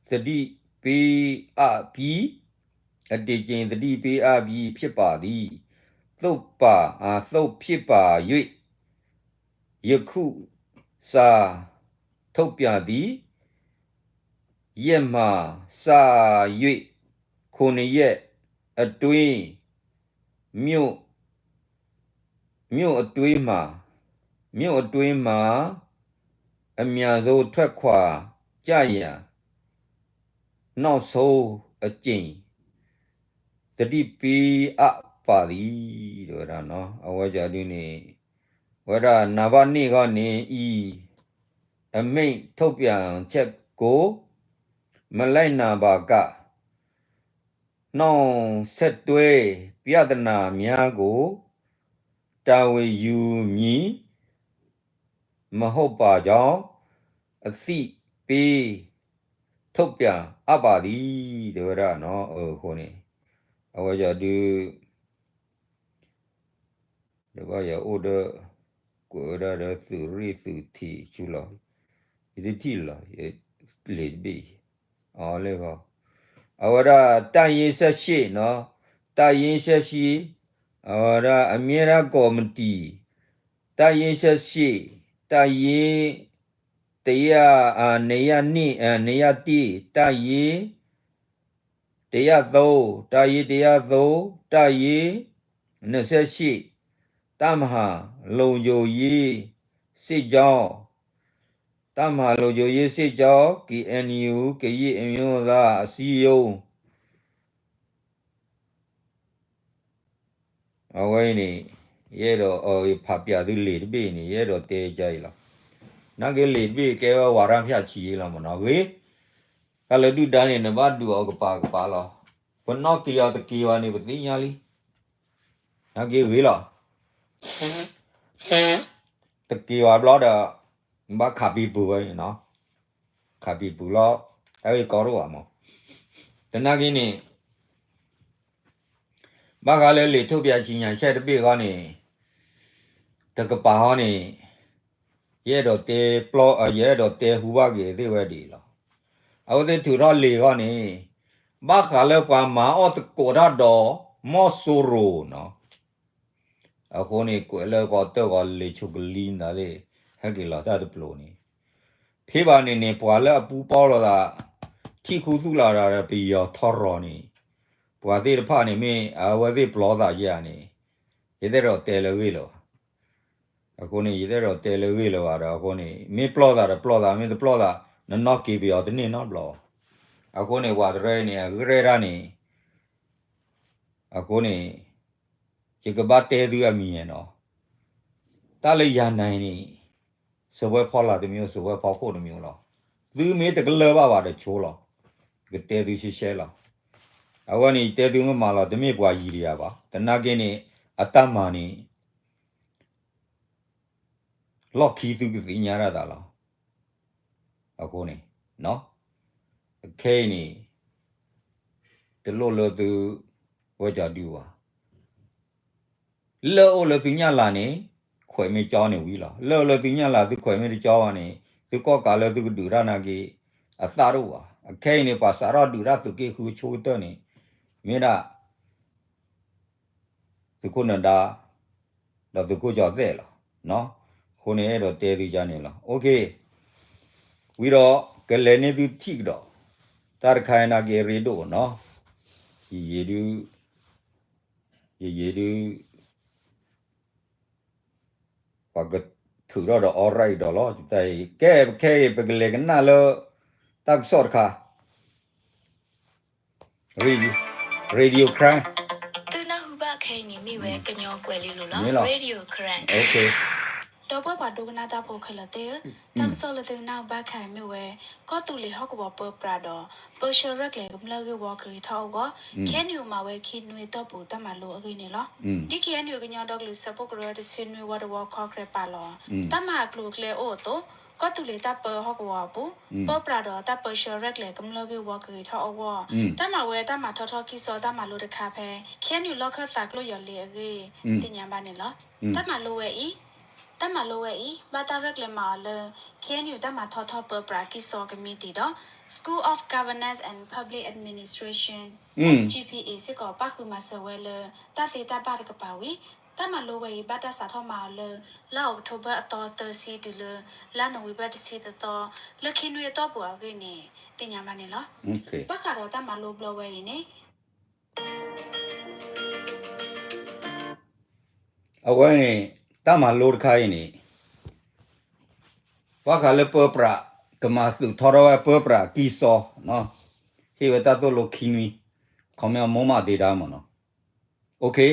သတိပေးအပ်ပြီး, အကြိမ်ကြိမ်သတိပေးအပ်ပြီးဖြစ်ပါသည်. သို့ပါ, အာ, သို့ဖြစ်ပါ၍ ယခုစာထုတ်ပြန်သည့်ရက်မှစ၍ ခုနစ်ရက်အတွင်း မြို့, မြို့အတွင်းမှာ, မြို့အတွင်းမှာ အမြန်ဆုံးထွက်ခွာကြရန် နောက်ဆုံးအကြိမ် သတိပေးအပ်ပါသည် တဲဝဲဒၣ်နီၤ. အဝဲကဒုန့ၣ် ဝဲဒၣ်နံပါတ်နှစ် ခီန့ၣ် အံၤ အမိန့်ထုတ်ပြန်ချက်ကို မလိုက်နာပါက နောက်ဆက်တွဲပြဿနာများကို တာဝန်ယူမည်မဟုတ်ပါကြောင်း အသိပေးထုတ်ပြန်အပ်ပါသည် တဲဝဲဒၣ်နီၤ. အဃိန့ၣ် အဝဲယၤဒုး ဒီးဘၣ်ယအိၣ်ဒီး ကွဲးဝဲဒၣ်ဒီးသုးရ့ၣ်သုးထံးဆူလီၤ. ယတထံၣ်လီၤ လံာ်တဘ့ၣ်အံၤ အီၤလၢဂီၤ အဝဲဒၣ် တပ်ရင်းဆယ့်ရှစ် နီၤ တပ်ရင်းဆယ့်ရှစ် အဝဲဒၣ် အမြဲတမ်းကော်မတီ တပ်ရင်းဆယ့်ရှစ် တပ်ရင်း တစ်ရာ အာ နှစ်ရာနှစ် အာ နှစ်ရာတစ် တပ်ရင်း တစ်ရာသုံး တပ်ရင်း တစ်ရာသုံး တပ်ရင်း နှစ်ဆယ့်ရှစ် တပ်မဟာ လုံခြုံရေးစစ်ကြောင်း တပ်မဟာ လုံခြုံရေးစစ်ကြောင်း KNU ကရင်အမျိုးသားအစည်းအရုံး အဝဲအံၤန့ၣ် ယအဲၣ်ဒိး အဖးပျးသုလံာ်တဘ့ၣ်အံၤန့ၣ် ယအဲၣ်ဒိးတဲကအံၤလီၤ. နာ်က့လံာ်တဘ့ၣ်ကဲဝဲ ဝါဒဖြန့်ချိ လီၤမ့ၢ်နီၤ ဂ့ၤ, တၢ်လၢဒုၣ်ဒါန့ၣ် နဘၣ်ဒုးအီၤကပၤကပၤလီၤ. ပနီၣ်က့ၤအီၤတက့ၤဘၣ်န့ၣ် ပသ့ၣ်ညါလံ. နာ်က့ဂ့ၤလီၤ. တက့ၤဘၣ်ဘျီဒီး ဘၣ်ခးပံၤပူၤဝဲန့ၣ်နီၤ. ခးပံၤပူၤလီၤ. တၢ်ဂ့ၢ်ကီတအိၣ်ဘၣ်မး. သနာ်က့န့ၣ် ဘၣ်ဃးလၢလံာ်ထုတ်ပြန်ကြေညာချက်တဘ့ၣ်ဃီန့ၣ် တကပၤဃီန့ၣ် ယအဲၣ်ဒိးတဲပျီ ယအဲၣ်ဒိးတဲဟူဘၣ်က့ၤသ့ၣ်ဝဲဒ်အံၤလီၤ. အဝဲသ့ၣ်ထုးထီၣ်လံာ်ဃီန့ၣ် ဘၣ်ဃးလၢပှၤမၤအီၣ်သကိးတၢ်ဒီး မီၢ်စိရိၤနီၤ. အဃိန့ၣ် ကွဲးလၢကီးတၢၢ်ဂီၤလံာ်ဆိကလံနသ့ၣ် ဟဲက့ၤလီၤတၢ်တပျိၤန့ၣ် ဖဲဘၣ်န့ၣ်န့ၣ် ပှၤလၢအပူၤပီၢ်လိာ်သး ထံၣ်ခူသူၣ်လီၤဒီးပယီၤထီရီၤန့ၣ် ပှၤသ့ၣ်တဖၣ်န့ၣ်မ့ၢ်အဝဲသ့ၣ်ပျီသးယဲၢ်ဧါန့ၣ် ယတအဲၣ်ဒိးတဲလၢဂ့ၢ်လၢၤဘၣ်. အဃိန့ၣ် ယတအဲၣ်ဒိးတဲလၢဂ့ၢ်လၢၤဘၣ်ဒီး အဃိန့ၣ် မ့ၢ်ပျီသးဒီးပျီသး မ့ၢ်တပျီသး နနီၣ်က့ၤပယီၤတန့ၢ်နီတဘျီဘၣ်. အဃိန့ၣ် ပှၤတရၢအံၤန့ၣ် အဂ့ၢ်ဒ်န့ၣ် အဃိန့ၣ် ယကဘၣ်တဲသုအမံၤနီၤ. တၢ်လၢယၤနၤအံၤန့ၣ် စားပွဲဖီလာ်တစ်မျိုး စားပွဲဖီခိၣ်တစ်မျိုးလီၤ. သုမ့ၢ်တကလၢၢ်ဘၣ်ဘၣ်ဒီးဆိလီၤ. ယကတဲသုရှဲရှဲလီၤ. အဝဲန့ၣ်ယတဲသုမ့ၢ်မၤလီၤ တမ့ၢ်ပှၤယံၤတယၤဘၣ်. သနာ်က့န့ၣ် အတၢ်မၤန့ၣ် လီၢ်ခံသုကသ့ၣ်ညါဒၣ်သးလီၤ. အဃိန့ၣ် ခဲအံၤန့ၣ် တလိၣ်လၢသု ဝဲကၠီဒုးဘၣ်. လၢအိၣ်လၢသုညၣ်လၤန့ၣ် ခွဲးမ့ၢ်ကၠီန့ၣ်ဝံၤလီၤ. လၢအိၣ်လၢသုညၣ်လၤ သုခွဲးမ့ၢ်တကၠီဘၣ်န့ၣ် သုကီၣ်ကးလၢသုကဒုးတၢ်နာ်က့ အသၣ်တအိၣ်ဘၣ်. အခဲအံၤန့ၣ် ပှၤစးထီၣ်ဒုးတၢ်သုးက့ဃုအဆိကတၢၢ်န့ၣ် မ့ၢ်ဒၣ် သုးခိၣ်နၢၤဒါ ဒီးသုးခိၣ်ကၠီၤသဲးလီၤ. အဃိန့ၣ် အဲၣ်ဒိးတဲသုယၤန့ၣ်လီၤ. အိၣ်ခ့ ဝံၤဒီး ကလဲၤန့ၢ်သုထံၣ်ကဒီး တၢ်တခါအံၤနာ်က့အရ့ဒိၣ်နီၤ. ယယံၤဒု ယယံၤဒု ပှၤကထုးထီၣ်ဒီး အီရၣ်အံၤဒီးလီၤ. တၢ်အံၤ ကဲ ပခဲအံၤ ပကလဲၤကနၣ်လၢ တၢ်ကစီၣ်တခါ Radio Karen သုနၢ်ဟူဘၣ်ခဲအံၤန့ၣ်မ့ၢ်ဝဲ ကညီကွဲၤလ့လိၤလီၤ. Radio Karen ဒီပုၢ်ဝဲၢ်ပှၤဒိကနၣ်တၢ်ဖိခဲလၢာ်သ့ၣ်ဧၢ, တၢ်ကစီၣ်လၢသုနၢ်ဟူဘၣ်ခဲအံၤမ့ၢ်ဝဲ ကီၢ်သူလ့ၤဟီၣ်ကဝီၤပၢပြးဒီး ပၢဆှၢရဲၣ်ကျဲၤကမျၢၢ်ဂ့ၢ်ဝီကဂ့ၤထီၣ်အဂီၢ် ခဲအံၤန့ၣ်မၤဝဲခံနွံအတီၢ်ပူၤတၢ်မၤလိအဂ့ၢ်န့ၣ်လီၤ. ဒ် ခဲအံၤန့ၣ် ကညီဒီကလုာ်စၢဖှိၣ်ကရၢတဆံနွံဝီတဝီခီၣ်ခြဲးပာ်လီၤ တၢ်မၤအကျိၤအကျဲအိၣ်အသိး ကီၢ်သူလ့ၤတၢ်ပၢဟီၣ်ကဝီၤအပူၤ ပၢပြးဒီးတၢ်ပၢဆှၢရဲၣ်ကျဲၤကမျၢၢ်ဂ့ၢ်ဝီကဂ့ၤထီၣ်အဂီၢ် တၢ်မၤဝဲတၢ်မၤထီထီၣ်ကံၢ်စီတၢ်မၤလိတခါဖဲ ခဲအံၤန့ၣ် လီၢ်ခၢၣ်သးကျိယီၤလ့အဂ့ၢ် သ့ၣ်ညါဘၣ်န့ၣ်လီၤ. တၢ်မၤလိဝဲအံၤ တၢ်မၤလိဝဲအံၤ ဘၣ်တၢ်ရဲၣ်ကျဲၤမၤအီၤလၢ ခဲအံၤန့ၣ်တၢ်မၤထီထီၣ်ပၢပြးကံၢ်စီကမံးတံာ်ဒီး School of Governance and Public Administration SGPA စ့ၢ်ကီးပၣ်ဃုာ်မၤစၢၤဝဲလၢ တၢ်သ့တၢ်ဘၣ်တကပၤဝံၤ တၢ်မၤလိဝဲအံၤဘၣ်တၢ်စးထီၣ်မၤအီၤလၢ လါအီးကထိဘၢၣ်အသီသၢဆံတုၤလၢ လါနိၣ်ဝ့ဘၢၣ်တဆံသၢသီ လၢခံနွံအတီၢ်ပူၤအဂ့ၢ်န့ၣ် သ့ၣ်ညါဘၣ်န့ၣ်လီၤ. ဘၣ်ဃးဒီးတၢ်မၤလိဘျီဝဲအံၤန့ၣ် အဝဲန့ၣ် တၢ်မၤလိတခါအံၤန့ၣ် ဘၣ်ဃးလၢပၢပြး ကမၤသုးထီထီၣ်ဝဲပၢပြးကံၢ်စီ ဟ့ၣ်ဝဲတၢ်သိၣ်လိခံနွံ ခီမ့ၢ်အမိၢ်မးသ့တၢ်မ့ၢ်နီၤ.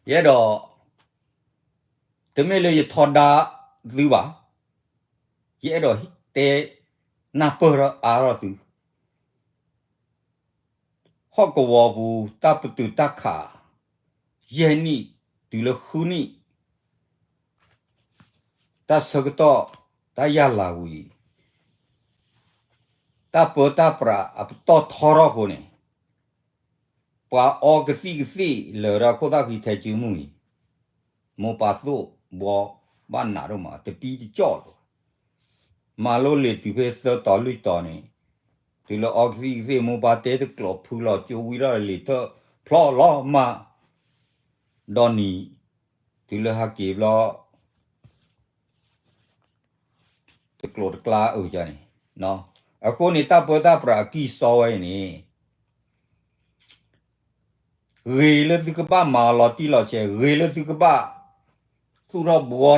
ယအဲၣ်ဒိး တမ့ၢ်လၢယထီဒါသုဘၣ်, ယအဲၣ်ဒိးတဲနၢ်ပၢၢ်ထီၣ်အါထီၣ်သု, ဟီၣ်ကဝီၤပူၤ တၢ်ပတုာ်တၢ်ခး ယဲၢ်နံၣ်တုၤလၢဃုနံၣ် တၢ်ဆၢကတီၢ် တၢ်ယၢ်လၤဝံၤ တၢ်ပၢတၢ်ပြးအပတီၢ်ထီထီၣ်အဃိန့ၣ်, ပှၤအီကသံၣ်ကသ့ၣ်လၢာ်ဒီးခိၣ်သၣ်ဃံထဲစုမုၢ်အံၤ, မိၢ်ပၢ်သိၣ်ဘှီဘၣ်နးဒိၣ်မး တပံတကၠီၣ်လီၤ. မၤလိလံာ်တုၤဖဲသၢတီၤလွံၢ်တီၤန့ၣ်, တုၤလၢအီကသံၣ်ကသ့ၣ် မိၢ်ပၢ်တဲတကျိးဖုလီၤ ကၠိဝံထီၣ်လံာ်ထၢၣ်ဖျီလီၤမး ဒီနံၤ, တုၤလၢဟဲက့ၤဘျီ တကျိၤတကျါအုးန့ၣ်, အဃိန့ၣ် တၢ်ပၢတၢ်ပြးအကံၢ်စီဝဲအံၤန့ၣ် ဂ့ၤလၢသုကဘၣ်မၤအီၤလီၤတံၢ်လီၤဆဲး, ဂ့ၤလၢသုကဘၣ်သူၣ်ထီၣ်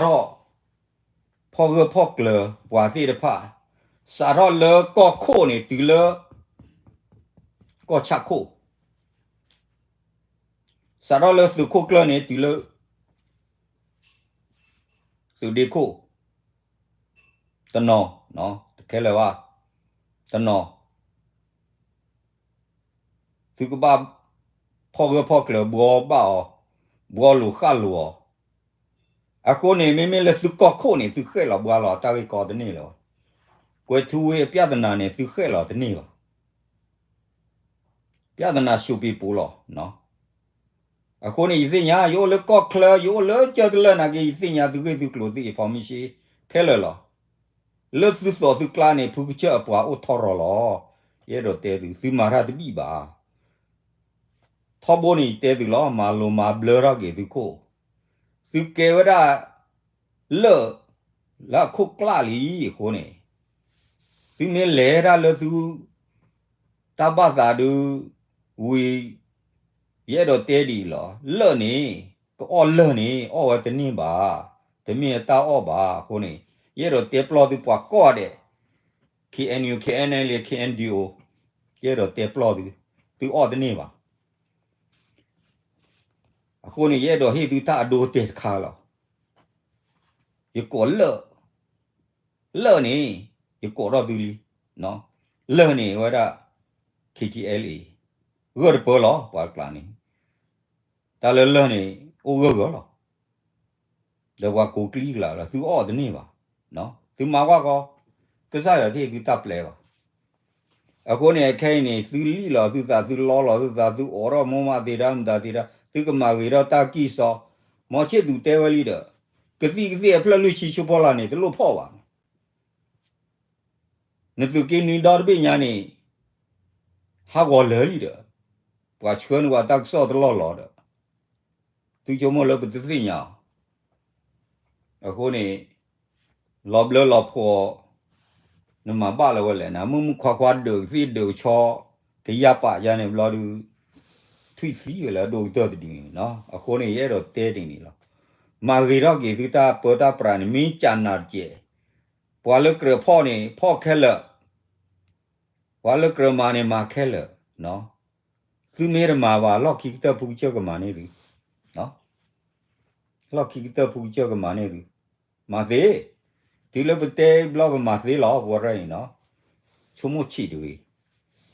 ဘှီထီၣ် ဖီၣ်ဂၢၢ်ဖီၣ်ကျၢၤပှၤသ့ၣ်တဖၣ်, စးထီၣ်လၢကီၢ်ခိၣ်န့ၣ်တုၤလၢ ကီၢ်ဆၣ်ခိၣ်, စးထီၣ်လၢသုးခိၣ်ကျၢၢ်န့ၣ်တုၤလၢ သုးဒ့ခိၣ်, တနီၤ, တခဲလၢာ်ဘၣ်, တနီၤ သုကဘၣ်ဖီၣ်ဂၢၢ်ဖီၣ်ကျၢၤဘှီဘၣ်အီၤ, ဘှီလိာ်ဃၣ်လိာ်အီၤ, အဃိန့ၣ် မ့မ့ၢ်လၢသုကီၢ်ခိၣ်န့ၣ် သုဃဲၣ်လီၤဘှါလီၤ တၢ်ဂ့ၢ်ကီတန့ၢ်လၢၤဘၣ်. ကွဲၤထူဝ့အပြဿနာန့ၣ် သုဃဲၣ်လီၤတန့ၢ်ဘၣ်. ပြဿနာရှုပ်ပိပူၤလီၤ. အဃိန့ၣ် ယသ့ၣ်ညါ ယအိၣ်လၢကီၢ်ချၢ ယအိၣ်လၢကၢၢ်တလၢနာ်က့ ယသ့ၣ်ညါသုဂ့ၢ်သုကျိၤသု information ခဲလၢာ်လီၤ. လၢသုသိးသုကျါန့ၣ် ဖုကစၢၢ်အပှၤအိၣ်ထီၣ်ရီၤလီၤ. ယအဲၣ်ဒိးတဲသု သုမၤတၢ်တဘံၣ်ဘၣ်. ထီဘိန့ၣ်ယတဲသုလီၤ မၤလိမၤဘျၢထီၣ်က့ၤသုခိၣ်, သုကဲဝဲဒၣ် လၢၢ် လၢအခိၣ်ကျၢ်လံအဃိန့ၣ်, သုမ့ၢ်လဲၤတၢ်လၢသု တၢ်ဘၣ်သးဒုး ဝံၤ ယအဲၣ်ဒိးတဲဒ်အံၤလီၤ. လၢၢ်န့ၣ် ကအီၣ်လၢၢ်န့ၣ် အီၣ်ဝဲတန့ၢ်ဘၣ်, တမ့ၢ်အတၢ်အီၣ်ဘၣ်အဃိန့ၣ်, ယအဲၣ်ဒိးတဲပျီသုပှၤကိးဂၤဒဲး, KNU, KNLA, KNDO, ယအဲၣ်ဒိးတဲပျီသု, သုအီၣ်တန့ၢ်ဘၣ်. အဃိန့ၣ် ယအဲၣ်ဒိးဟ့ၣ်သုတၢ်အဒိအတဲာ်တခါလီၤ. ယကိးလၢၢ်, လၢၢ်န့ၣ် ယကိးထီၣ်သုလံ. လၢၢ်န့ၣ်ဝဲဒၣ် KTLA ဂၢၢ်တပၢလီၤ ပှၤတကျါန့ၣ်, တၢ်လၢလၢၢ်န့ၣ် အိၣ်ဂၢၢ်ဂၢၢ်လီၤ. ဒီးပှၤကိးကျံကလးလီၤ သုအီၣ်တန့ၢ်ဘၣ်. သုမၤကွၢ်ကီ, ကစၢ်ယွၤတဟ့ၣ်သုတၢ်ပျဲဘၣ်. အဃိန့ၣ် အခဲအံၤန့ၣ် သုလံၣ်လီၤသုသး သုလီလီၤသုသး သုအိးထီၣ်မိၢ်မးသ့တၢ်မတၤသ့တၢ် သုကမၤဂ့ၤထီၣ်တၢ်ကံၢ်စီ, မီၤဆ့ၣ်သူးတဲဝဲလံဒီး, ကသံၣ်ကသ့ၣ်အဖျၢၣ်လွံၢ်ဆံဆူဖီလာ်န့ၣ် တလိၣ်ဖီၣ်ဘၣ်. နသုးက့နွံဒီတဘ့ၣ်ညါန့ၣ် ဟးဂီၤလၢာ်လံဒီး, ပှၤဆှၢန့ၢ်ပှၤတၢ်ကစီၣ်တလီၢ်လီၤဒီး, သုဆိကမိၣ်လၢပတသ့ၣ်ညါအီၤ. အဃိန့ၣ် လီၤဘျၢလီၤဖှီၣ် နမၤဘၣ်လၢၤဝဲလဲၣ်န့ၣ် မုၢ်မုၢ်ခွါခွါဒုးကသံၣ်ဒုးကဆီ ကယၢ်ပာ်ယါန့ၣ်ဘျီဒုး ထွံၣ်သံဝဲလၢအဒိၣ်ကတၢၢ်တဒုန့ၣ်လီၤ. အဃိန့ၣ် ယအဲၣ်ဒိးတဲဒ်န့ၣ်လီၤ. မၤဂ့ၤထီၣ်က့ၤသုတၢ်ပၢတၢ်ပြးန့ၣ် မ့ၢ်ကနးတကဲး, ပှၤလၢကြၢးဖီၣ်န့ၣ် ဖီၣ်ခဲလၢာ်, ပှၤလၢကြၢးမၤန့ၣ် မၤခဲလၢာ်. သုမ့ၢ်တမၤဘၣ် လီၢ်ခံကတၢၢ်ဖုကစၢၢ်ကမၤန့ၢ်သု, လီၢ်ခံကတၢၢ်ဖုကစၢၢ်ကမၤန့ၢ်သု, မၤသ့, တုၤလၢပတဲဘျီပမၤသ့လီၤ ပဝဲရၢ်အံၤနီၤ, ဆိကမိၣ်ဆံးတဂ့ၤ,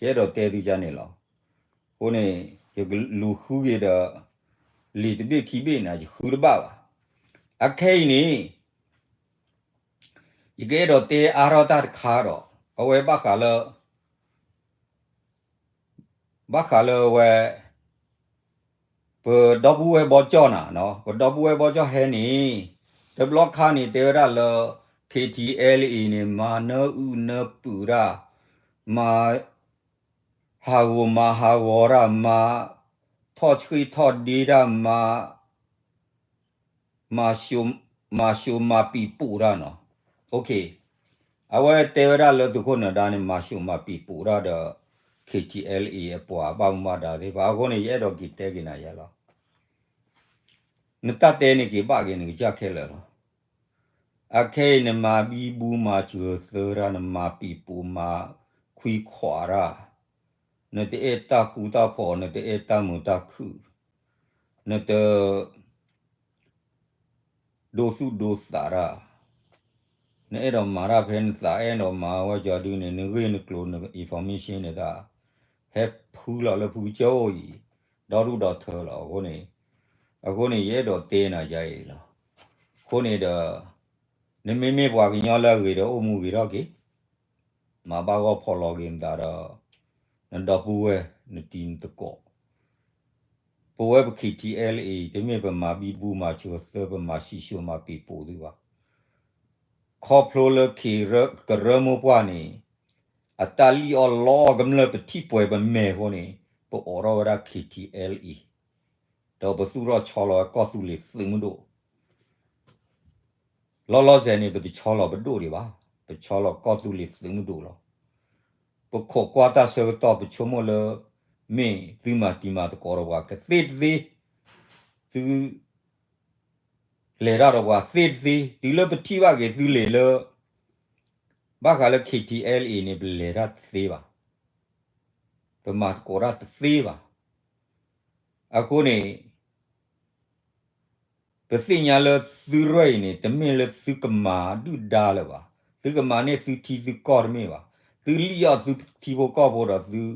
ယအဲၣ်ဒိးတဲသုကန့ၣ်လီၤ. အဃိန့ၣ် ယကလူၤဃုက့ၤဒီး လံာ်တဘ့ၣ်ခံဘ့ၣ်န့ၣ် ယဃုတဘၣ်ဘၣ်. အခဲအံၤန့ၣ် ယကအဲၣ်ဒိးတဲအါထီၣ်တၢ်တခါဒီး အဝဲဘၣ်ဃးလၢ ဘၣ်ဃးလၢဝဲ ပဒီပုၢ်ဝဲၢ်ဘီကၠီၣ်နၤ, ပဒီပုၢ်ဝဲၢ်ဘီကၠီၣ်ဟဲန့ၣ် တဘျီခါန့ၣ် တဲဝဲဒၣ်လၢ KTLA န့ၣ် မၤနၢအုၣ်နၢပၢၤတၢ်, မၤဟးဂီၤမၤဟးဂီၤတၢ်, မၤထီၣ်ဆှ့ၣ်ထီၣ်ဒ့တၢ်, မၤ မၤၡိမၤပံာ်ပူၤတၢ်နီၤ. အဝဲတဲဝဲဒၣ်လၢသုးခိၣ်နၢၤဒါန့ၣ် မၤၡိမၤပံာ်ပူၤတၢ်ဒီး KTLA အပှၤဘၣ်မူဘၣ်ဒါသ့ၣ်တဖၣ် အဃိန့ၣ် ယအဲၣ်ဒိးက့ၤတဲက့ၤနၤယဲလီၤ. နတၢ်တဲန့ၣ်က့ၤဘၣ်က့ၤနကစၢ်ခဲလၢာ်လီၤ. အခဲအံၤနမၤဘံဘူမၤစၢၤသၢတၢ် နမၤပံာ်ပူၤမၤခွံခွးတၢ်, နတအဲၣ်တၢ်ဃူတၢ်ဖိး နတအဲၣ်တၢ်မုာ်တၢ်ခုၣ်, နတ န ဒိသူၣ်ဒိသးတၢ်, နအဲၣ်ဒိးမၤတၢ်ဖဲနသးအဲၣ်ဒိးမၤဝဲကၠီဒုန့ၣ် နဂ့ၢ်နကျိၤန information န့ၣ်တၢ် ဟဲဖုလီၤလၢဖုကစၢၢ်အိၣ်အံၤ ဒီဒူၣ်ဒီထၢလီၤအဃိန့ၣ်, အဃိန့ၣ် ယအဲၣ်ဒိးတဲနၤယၤအံၤလီၤ. အဃိန့ၣ်ဒီး နမ့မ့ၢ်ပှၤကညီလၢအဂ့ၤဒီးအိၣ်မူဂ့ၤထီၣ်က့ၤ မၤဘၣ်ဂီၢ်ဖီၣ်လီၤက့ၤမတၤဒီး နဒီပုၢ်ဝဲၢ် နတံၤနသကိး, ပဝဲပ K T L A တမ့ၢ်ပမၤဘံဘူမၤစၢၤသၢ ပမၤစံၣ်စိၤမၤပ့ၤပိာ်သုဘၣ်. ခီဖျိလၢ ကရၢမိၢ်ပှၢ်န့ၣ် အတၢ်လံၣ်အီၣ်လီအီၣ်ကမျၢၢ်ပထံၣ်ပှဲၤပမဲာ်အဃိန့ၣ် ပအိးထီၣ်ဝဲဒၣ် K T L A ဒီးပသူၣ်ထီၣ်ဆီလီၤဝဲကီၢ်သူလ့ၤသုးမုၢ်ဒိၣ် လီၤလီၤဆဲးန့ၣ် ပတဆီလီၤပဒိၣ်ဒံးဘၣ်, ပဆီလီၤကီၢ်သူလ့ၤသုးမုၢ်ဒိၣ်လီၤ. ပခိးကွၢ်တၢ်ဆၢကတီၢ် ပဆိကမိၣ်လၢ မ့ၢ်သုမၤတံၤမၤသကိးဒီးပှၤကသ့တသ့, သု လဲၤတၢ်ဒီးပှၤသ့တသ့, တုၤလၢပထံၣ်ဘၣ်က့ၤသုလ့ၤလၢ ဘၣ်ဃးလၢ K T L A န့ၣ် ပလဲၤတၢ်တသ့ဘၣ်, ပမၤသကိးတၢ်တသ့ဘၣ်. အဃိန့ၣ် ပသ့ၣ်ညါလၢသုရဲၣ်အံၤန့ၣ် တမ့ၢ်လၢသုကမၤဒုၣ်ဒါလၢၤဘၣ်, သုကမၤန့ၢ်သုထံသုကီၢ်တမ့ၢ်ဘၣ်, သုလံၣ်အီၣ်သုထံဖိကီၢ်ဖိဒီးသု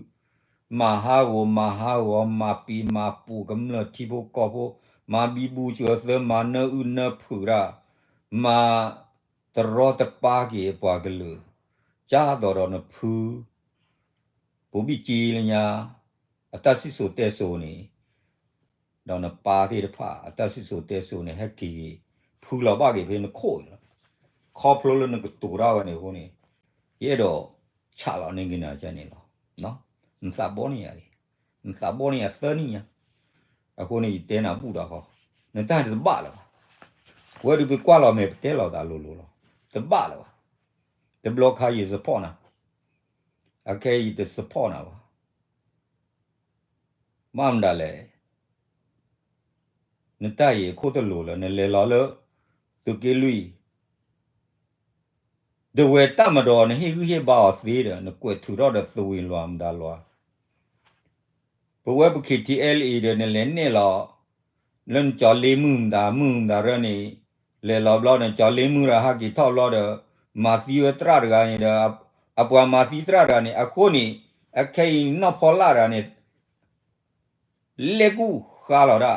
မၤဟးဂီၤမၤဟးဂီၤ မၤပံၤမၤပူၤကမျၢၢ်ထံဖိကီၢ်ဖိ, မၤဘံဘူစၢၤသၢ မၤနၢအုၣ်နၢဖုးတၢ်, မၤတရီတပါက့ၤပှၤကလုာ်, ကၢ်သိးဒီးနဖု ပူၤဘံၣ်ကၠံလၢညါ အတၢ်စံၣ်စိၤတဲစိၤန့ၣ် ဒီးနပၢ်သ့ၣ်တဖၣ် အတၢ်စံၣ်စိၤတဲစိၤန့ၣ် ဟဲက့ၤဂ့ၤ ဖုလီၤဘၣ်က့ၤဖဲနခိၣ်အံၤလီၤ. ခီဖျိလၢနကတိၤတၢ်ဝဲန့ၣ်အဃိန့ၣ် ယအဲၣ်ဒိးဆးလီၤန့ၢ်က့ၤနၤန့ၣ်လီၤ. နသးဘီန့ၢ်ယၤ, နသးဘီန့ၢ်ယၤသၢနံၣ်ညါ, အဃိန့ၣ် ယတဲနၤဘူၣ်ဒီးဃီ, နတၢ်တဘၣ်လၢၤဘၣ်. ဝဲဒုးပကွၢ်လီၤမဲာ်ပတဲလီၤသးလိၤလိၤလီၤ. တဘၣ်လၢၤဘၣ်. တဘျီခါယ support နၤ, အခဲအံၤယတ support နၤဘၣ်. ဘၣ်မတၤလဲၣ်, နတၢ်အံၤအခိၣ်တလိၤလၢ နလဲၤလီၤလၢ သုးက့လွံၢ်, တဝဲတၢ်မၤဒီး နဟ့ၣ်ဂံၢ်ဟ့ၣ်ဘါအီၤသ့ဒီး နကွဲးထုးထီၣ်ဒီးသဝံၤလွၤမတၤလွၤ ပဝဲပ K T L A ဒီး နလဲၤနဲၣ်လီၤ လၢနကၠီၤလ့မုၢ်မတၤမုၢ်မတၤရၢန့ၣ်, လဲၤလီၤဘျီန့ၣ် ကၠီၤလ့မုၢ်ဒီးဟးက့ၤထီၣ်ဘျီဒီး မၤသံဝဲသရၣ်တဂၤန့ၣ်ဒီး အပှၤမၤသံသရၣ်တဂၤန့ၣ် အဃိန့ၣ် အခဲအံၤနီၢ်ဖီလာ်တဂၤန့ၣ် လဲၤကူၣ်ဃါလီၤဒၣ်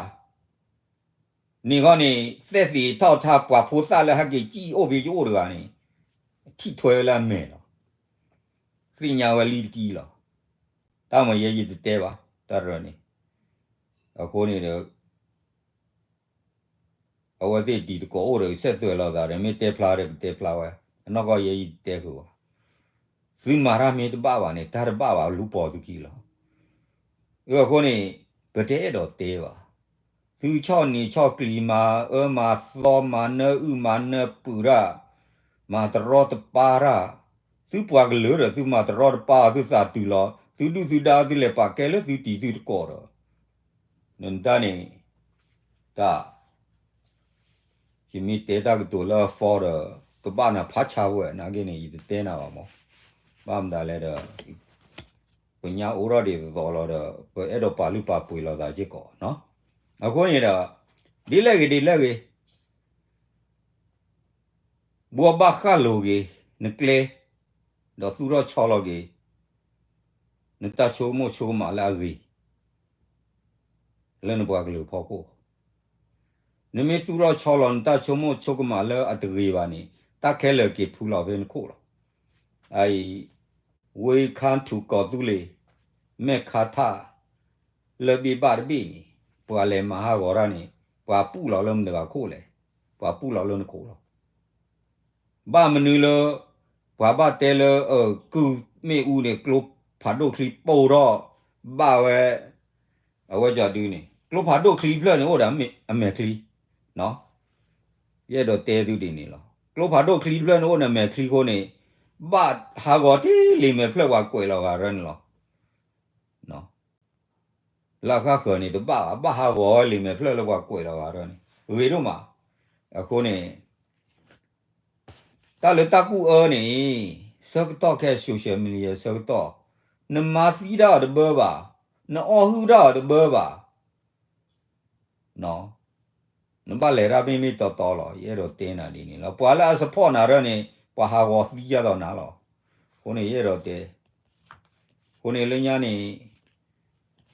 န့ၣ်ဃီန့ၣ် သဲသ့ၣ်ထီၣ်ထါပှၤဖိသၣ်လၢဟဲက့ၤစံၣ်အိၣ်ဖဲယအိၣ်တဂၤန့ၣ် ထံၣ်ထွဲဝဲလၢအမဲာ်လီၤ. သ့ၣ်ညါဝဲလံတကံလီၤ. တၢ်မၤယဲယတတဲဘၣ် တၢ်ရၢန့ၣ်. အဃိန့ၣ်ဒီး အဝဲသ့ၣ်တံၤသကိးအိၣ်ဒီး ကစဲးသွဲးလိာ်သးဒီး မ့ၢ်တဲဖျါဒီးကတဲဖျါဝဲ, အနီၢ်ကီၢ်ယဲယတတဲဃုာ်ဘၣ်. သုမၤတၢ်မ့ၢ်တဘၣ်ဘၣ်န့ၣ် တၢ်တဘၣ်ဘၣ်လူၤပိာ်သုခံလီၤ. အဃိန့ၣ် ပတအဲၣ်ဒိးတဲဘၣ်. သုဆီၣ်နံၤဆီၣ်ကျံၤ မၤအၢမၤသီ မၤနၢအုၣ်မၤနၢပုးတၢ်, မၤတရီတပါတၢ်, သုပှၤကလုာ်ဒီး သုမၤတရီတပါအီၤ သုသးတုၤလီၤ, သုဒုၣ်သုဒါ သုလဲၤပာ်ကဲလၢသုတံၤသုသကိးဒီး နတၢ်န့ၣ် တၢ် ယမ့ၢ်တဲတၢ်ကတိၤလၢအ false ဒီး ကဘၣ်နၤဖးဆါဝဲ နာ်က့န့ၣ် ယတတဲနၤဘၣ်မး. ဘၣ်မတၤလဲၣ်ဒီး ပညါအိၣ်ထီၣ်ဒ်သိးသိးလီၤဒီး ပအဲၣ်ဒိးပာ်လုၢ်ပာ်ပှ့ၤလိာ်သးစ့ၢ်ကီးနီၤ. အဃိန့ၣ်ဒီး ဒ်လဲၣ်ဂ့ၤဒ်လဲၣ်ဂ့ၤ ဘှီဘၣ်ဃၣ်လိၤက့ၤ နကျဲ, ဒီးသူၣ်ထီၣ်ဆီလီၤက့ၤ နတၢ်ဆိကမိၣ်ဆိကမးလၢအဂ့ၤ လၢနပှၤကလုာ်အဖီခိၣ်. နမ့ၢ်သူၣ်ထီၣ်ဆီလီၤနတၢ်ဆိကမိၣ်ဆိကမးလၢအတဂ့ၤဘၣ်န့ၣ် တၢ်ခဲလၢာ်က့ၤဖုလီၤဖဲနခိၣ်လီၤ. အအံၤ ဝ့ၢ်ခါထူးကီၢ်သူလ့ၤ မဲၢ်ခါထၣ် လၢဘ့ၣ်ဘၣ်တဘ့ၣ်န့ၣ် ပှၤလဲၤမၤဟးဂီၤတၢ်န့ၣ် ပှၤပူၣ်လီၤလၢမတၤဂၤခိၣ်လဲၣ်, ပှၤပူၣ်လီၤလၢနခိၣ်လီၤ. ဘၣ်မနုၤလၢ ပှၤဘၣ်တဲလၢ ကုၢ်မ့ၣ်အူန့ၣ် ကျိဖးဒိၣ်ချံပိၢ်ထီၣ် ဘၣ်ဝဲ အဝဲကၠီဒုန့ၣ် ကျိဖးဒိၣ်ချံဖျၢၣ်န့ၣ် အိၣ်ဒီးအမဲာ်ချံ, ယအဲၣ်ဒိးတဲသုဒ်န့ၣ်လီၤ. ကျိဖးဒိၣ်ချံတဖျၢၣ်န့ၣ် အိၣ်ဒီးအမဲာ်ချံအဃိန့ၣ် ဘၣ်ဟးဂီၤတ့ၢ်လံာ်မဲာ်ဖျၢၣ်ပှၤကွဲးလီၤဂာ်ရၢန့ၣ်လီၤ. လၢအဃၣ်ဃၢၤန့ၣ်တဘၣ်ဘၣ်, ဘၣ်ဟးဂီၤဝဲလံာ်မဲာ်ဖျၢၣ်လၢပှၤကွဲးလီၤဂာ်ရၢန့ၣ် ဂ့ၤဒိၣ်မး. အဃိန့ၣ် တၢ်လၢတၢ်ကူၣ်အၢန့ၣ် ဆၢကတီၢ်ခဲ social media ဆၢကတီၢ်, နမၤသံတၢ်အီၤတဘၢဘၣ်, နအီၣ်ဟုၣ်တၢ်အီၤတဘၢဘၣ်. နဘၣ်လဲၤတၢ်မ့မ့ၢ်တီတီလီၤ. ယအဲၣ်ဒိးတဲနၤဒ်န့ၣ်လီၤ. ပှၤလၢအ support နၤဒၣ်န့ၣ် ပှၤဟးဂီၤသံယါဒီးနၤလီၤ. အဃိန့ၣ် ယအဲၣ်ဒိးတဲ, အဃိန့ၣ်လၢညါန့ၣ်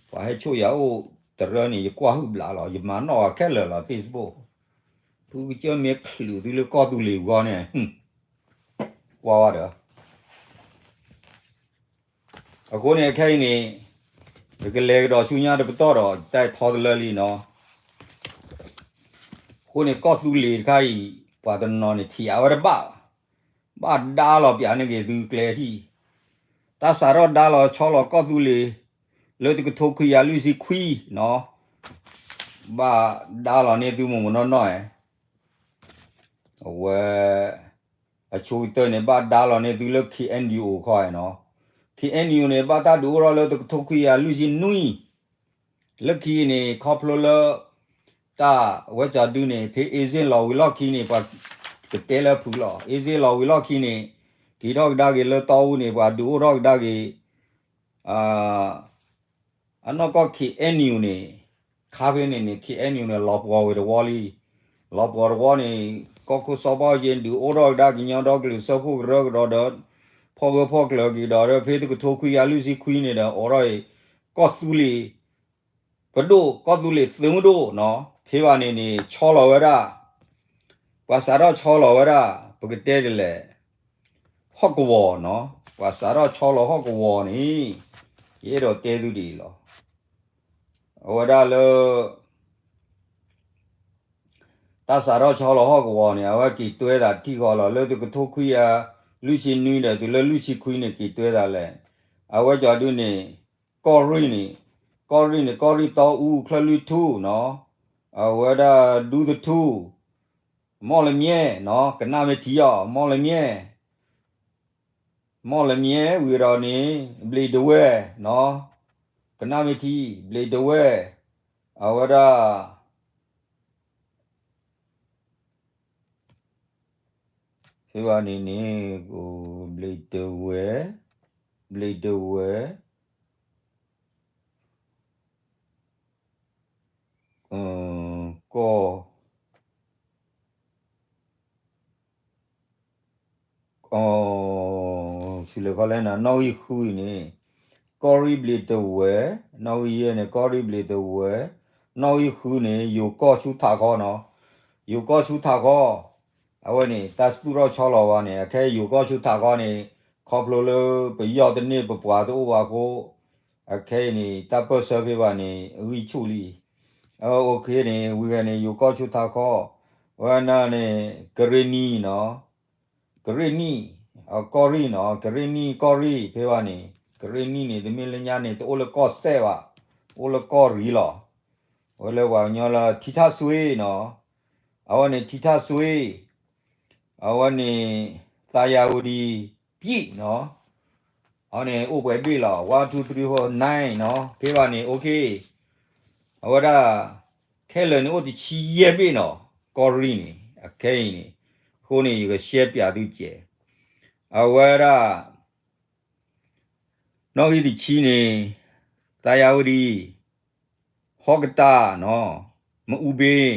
ပှၤဟဲဆိၣ်ယၤအိၣ်တရၢန့ၣ် ယကွၢ်ဟုၣ်ဘျးလီၤ. ယမၤနီၣ်အီၤခဲလၢာ်လီၤ Facebook. ဖုကစၢၢ်မ့ၢ်ချုးသုလၢကီၢ်သူလ့ၤပူၤဃီန့ၣ် ကွၢ်ဝဲဒီး အဃိန့ၣ် အခဲအံၤန့ၣ် ယကလဲၤကဒီးဆူညါတပတီၢ်ဒီး တၢ်ထီတလၢလံနီၤ. အဃိန့ၣ် ကီၢ်သူလ့ၤတခါအံၤ ပှၤတနီၤန့ၣ် ထံၣ်အဝဲတဘၣ်ဘၣ်, ဘၣ်ဒါလီၤပျးန့ၢ်က့ၤသုကျဲထံၣ်, တၢ်စးထီၣ်ဒါလီၤဆီလီၤကီၢ်သူလ့ၤ လၢတကထိခွံကယၤလွံၢ်ဆံခွံနီၤ, ဘၣ်ဒါလီၤန့ၢ်သုမိၢ်မိၢ်နီၢ်နီၢ်ဧါ. အဝဲ အဆိကတၢၢ်န့ၣ် ဘၣ်ဒါလီၤန့ၢ်သုလၢ K N U ခီဧါနီၤ. K N U န့ၣ် ဘၣ်တၢ်ဒုးအိၣ်ထီၣ်လၢတကထိခွံကယၤလွံၢ်ဆံနွံ, လၢခံန့ၣ် ခီဖျိလၢ တၢ်ဝဲကၠီဒုန့ၣ် ဖဲ exit လီၤဝံၤလီၢ်ခံန့ၣ် ပှၤကတဲလၢဖုးလီၤ. exit လီၤဝံၤလီၢ်ခံန့ၣ် က့ၤထီၣ်ကဒါက့ၤလၢတီအူန့ၣ် ပှၤဒုးအိၣ်ထီၣ်ကဒါက့ၤ အနီၢ်ကီၢ် K N U န့ၣ် ခါဖဲန့ၣ်န့ၣ် K N U န့ၣ် လီၤပှီၤဝဲတဝီလံ. လီၤပှီၤတဝီန့ၣ် ကီၢ်ခိၣ်စီၤဘၣ်ယဲၢ်ဒုးအိၣ်ထီၣ်ကဒါ ကညီဒီကလုာ်စၢဖှိၣ်ကရၢကဒီးဒီး ဖီၣ်ဂၢၢ်ဖီၣ်ကျၢၤက့ၤဒီး ဒီးဖဲတကထိခွံကယၤလွံၢ်ဆံခွံန့ၣ်ဒီး အိးထီၣ်အံၤ ကီၢ်သူလ့ၤ ပဒိၣ် ကီၢ်သူလ့ၤသုးမုၢ်ဒိၣ်နီၤ. ဖဲဘၣ်န့ၣ်န့ၣ် ဆီလီၤဝဲဒၣ် ပှၤစးထီၣ်ဆီလီၤဝဲဒၣ် ပကတဲဒ်လဲၣ် ဟီၣ်ကဝီၤနီၤ, ပှၤစးထီၣ်ဆီလီၤဟီၣ်ကဝီၤန့ၣ် ယအဲၣ်ဒိးတဲသုဒ်အံၤလီၤ. အဝဲဒၣ်လၢ တၢ်စးထီၣ်ဆီလီၤဟီၣ်ကဝီၤန့ၣ် အဝဲက့ၤတွဲသးထံၣ်ဃီလီၤ. လၢတကထိခွံကယၤလွံၢ်ဆံနွံဒီး တုၤလၢလွံၢ်ဆံခွံန့ၣ် က့ၤတွဲသးလဲၣ်. အဝဲကၠီဒုန့ၣ် ကီၢ်ရံၣ်န့ၣ်, ကီၢ်ရံၣ်န့ၣ် ကီၢ်ရံၣ်တီအူ ချၢၣ်လွံၢ်ထူၣ်နီၤ, အဝဲဒၣ်ဒူသထူၣ် မီၣ်လမၠဲၣ်နီၤ, ကနၣ်မ့ၢ်ထံအီၤ မီၣ်လမၠဲၣ်, မီၣ်လမၠဲၣ်ဝံၤဒီးန့ၣ် ဘျံးဒဝဲၢ်နီၤ, ကနၣ်မ့ၢ်ထံ ဘျံးဒဝဲၢ်, အဝဲဒၣ် ဖဲဘၣ်န့ၣ်န့ၣ် ဘျံးဒဝဲၢ်, ဘျံးဒဝဲၢ်, ကီၢ် စံးလဲၤခီလဲၣ်န့ၣ် နီၣ်ဂံၢ်ဃုအံၤန့ၣ် ကီၢ်ရံၣ်ဘျံးဒဝဲၢ်, နီၣ်ဂံၢ်ယဲၢ်န့ၣ် ကီၢ်ရံၣ်ဘျံးဒဝဲၢ်, နီၣ်ဂံၢ်ဃုန့ၣ် ယိၤကီၢ်ဆူထးခီနီၤ, ယိၤကီၢ်ဆူထးခီ, အဝဲန့ၣ် တၢ်သူၣ်ထီၣ်ဆီလီၤဝဲန့ၣ် အခဲအံၤယိၤကီၢ်ဆူထးခီန့ၣ် ခီဖျိလၢပယီၢ်တန့ၢ်ပပှၤတအိၣ်ဘၣ်အဃိ အခဲအံၤန့ၣ် တၢ်ပၢၢ်ဆၢဖဲဘၣ်န့ၣ် အဂံၢ်ဆူၣ်လံ. အ OK န့ၣ် ဝံၤဂၤန့ၣ် ယိၤကီၢ်ဆူထးခီ, ဝဲန့ၣ် ကရ့ၣ်နံၣ်နီၤ, ကရ့ၣ်နံၣ်, အကီၢ်ရံၣ်နီၤ, ကရ့ၣ်နံၣ်ကီၢ်ရံၣ်ဖဲဘၣ်န့ၣ် ကရ့ၣ်နံၣ်န့ၣ် တမ့ၢ်လၢညါန့ၣ် တအိၣ်လၢကီၢ်စဲၣ်ဘၣ်, အိၣ်လၢကီၢ်ရံၣ်လီၤ. အဝဲလၢပှၤကညီလၢထံထၣ်စွ့နီၤ, အဝဲန့ၣ်ထံထၣ်စွ့, အဝဲန့ၣ် သးယၤဝတံၤ ပံၣ်နီၤ, အဝဲန့ၣ်အိၣ်ပှဲၤဘ့ၣ်လီၤ one two three four nine နီၤ, ဖဲဘၣ်န့ၣ် OK အဝဲဒၣ် ခဲလၢာ်န့ၣ်အိၣ်တဆံယဲၢ်ဘ့ၣ်နီၤ, ကီၢ်ရံၣ်န့ၣ် အခဲအံၤန့ၣ်, အဃိန့ၣ် ယကရှဲပၠးသုကဲး, အဝဲဒၣ် နီၣ်ဂံၢ်တဆံန့ၣ် သးယၤဝတံၤ, ဟီၣ်ကတၢ်နီၤ, မအူဘ့ၣ်,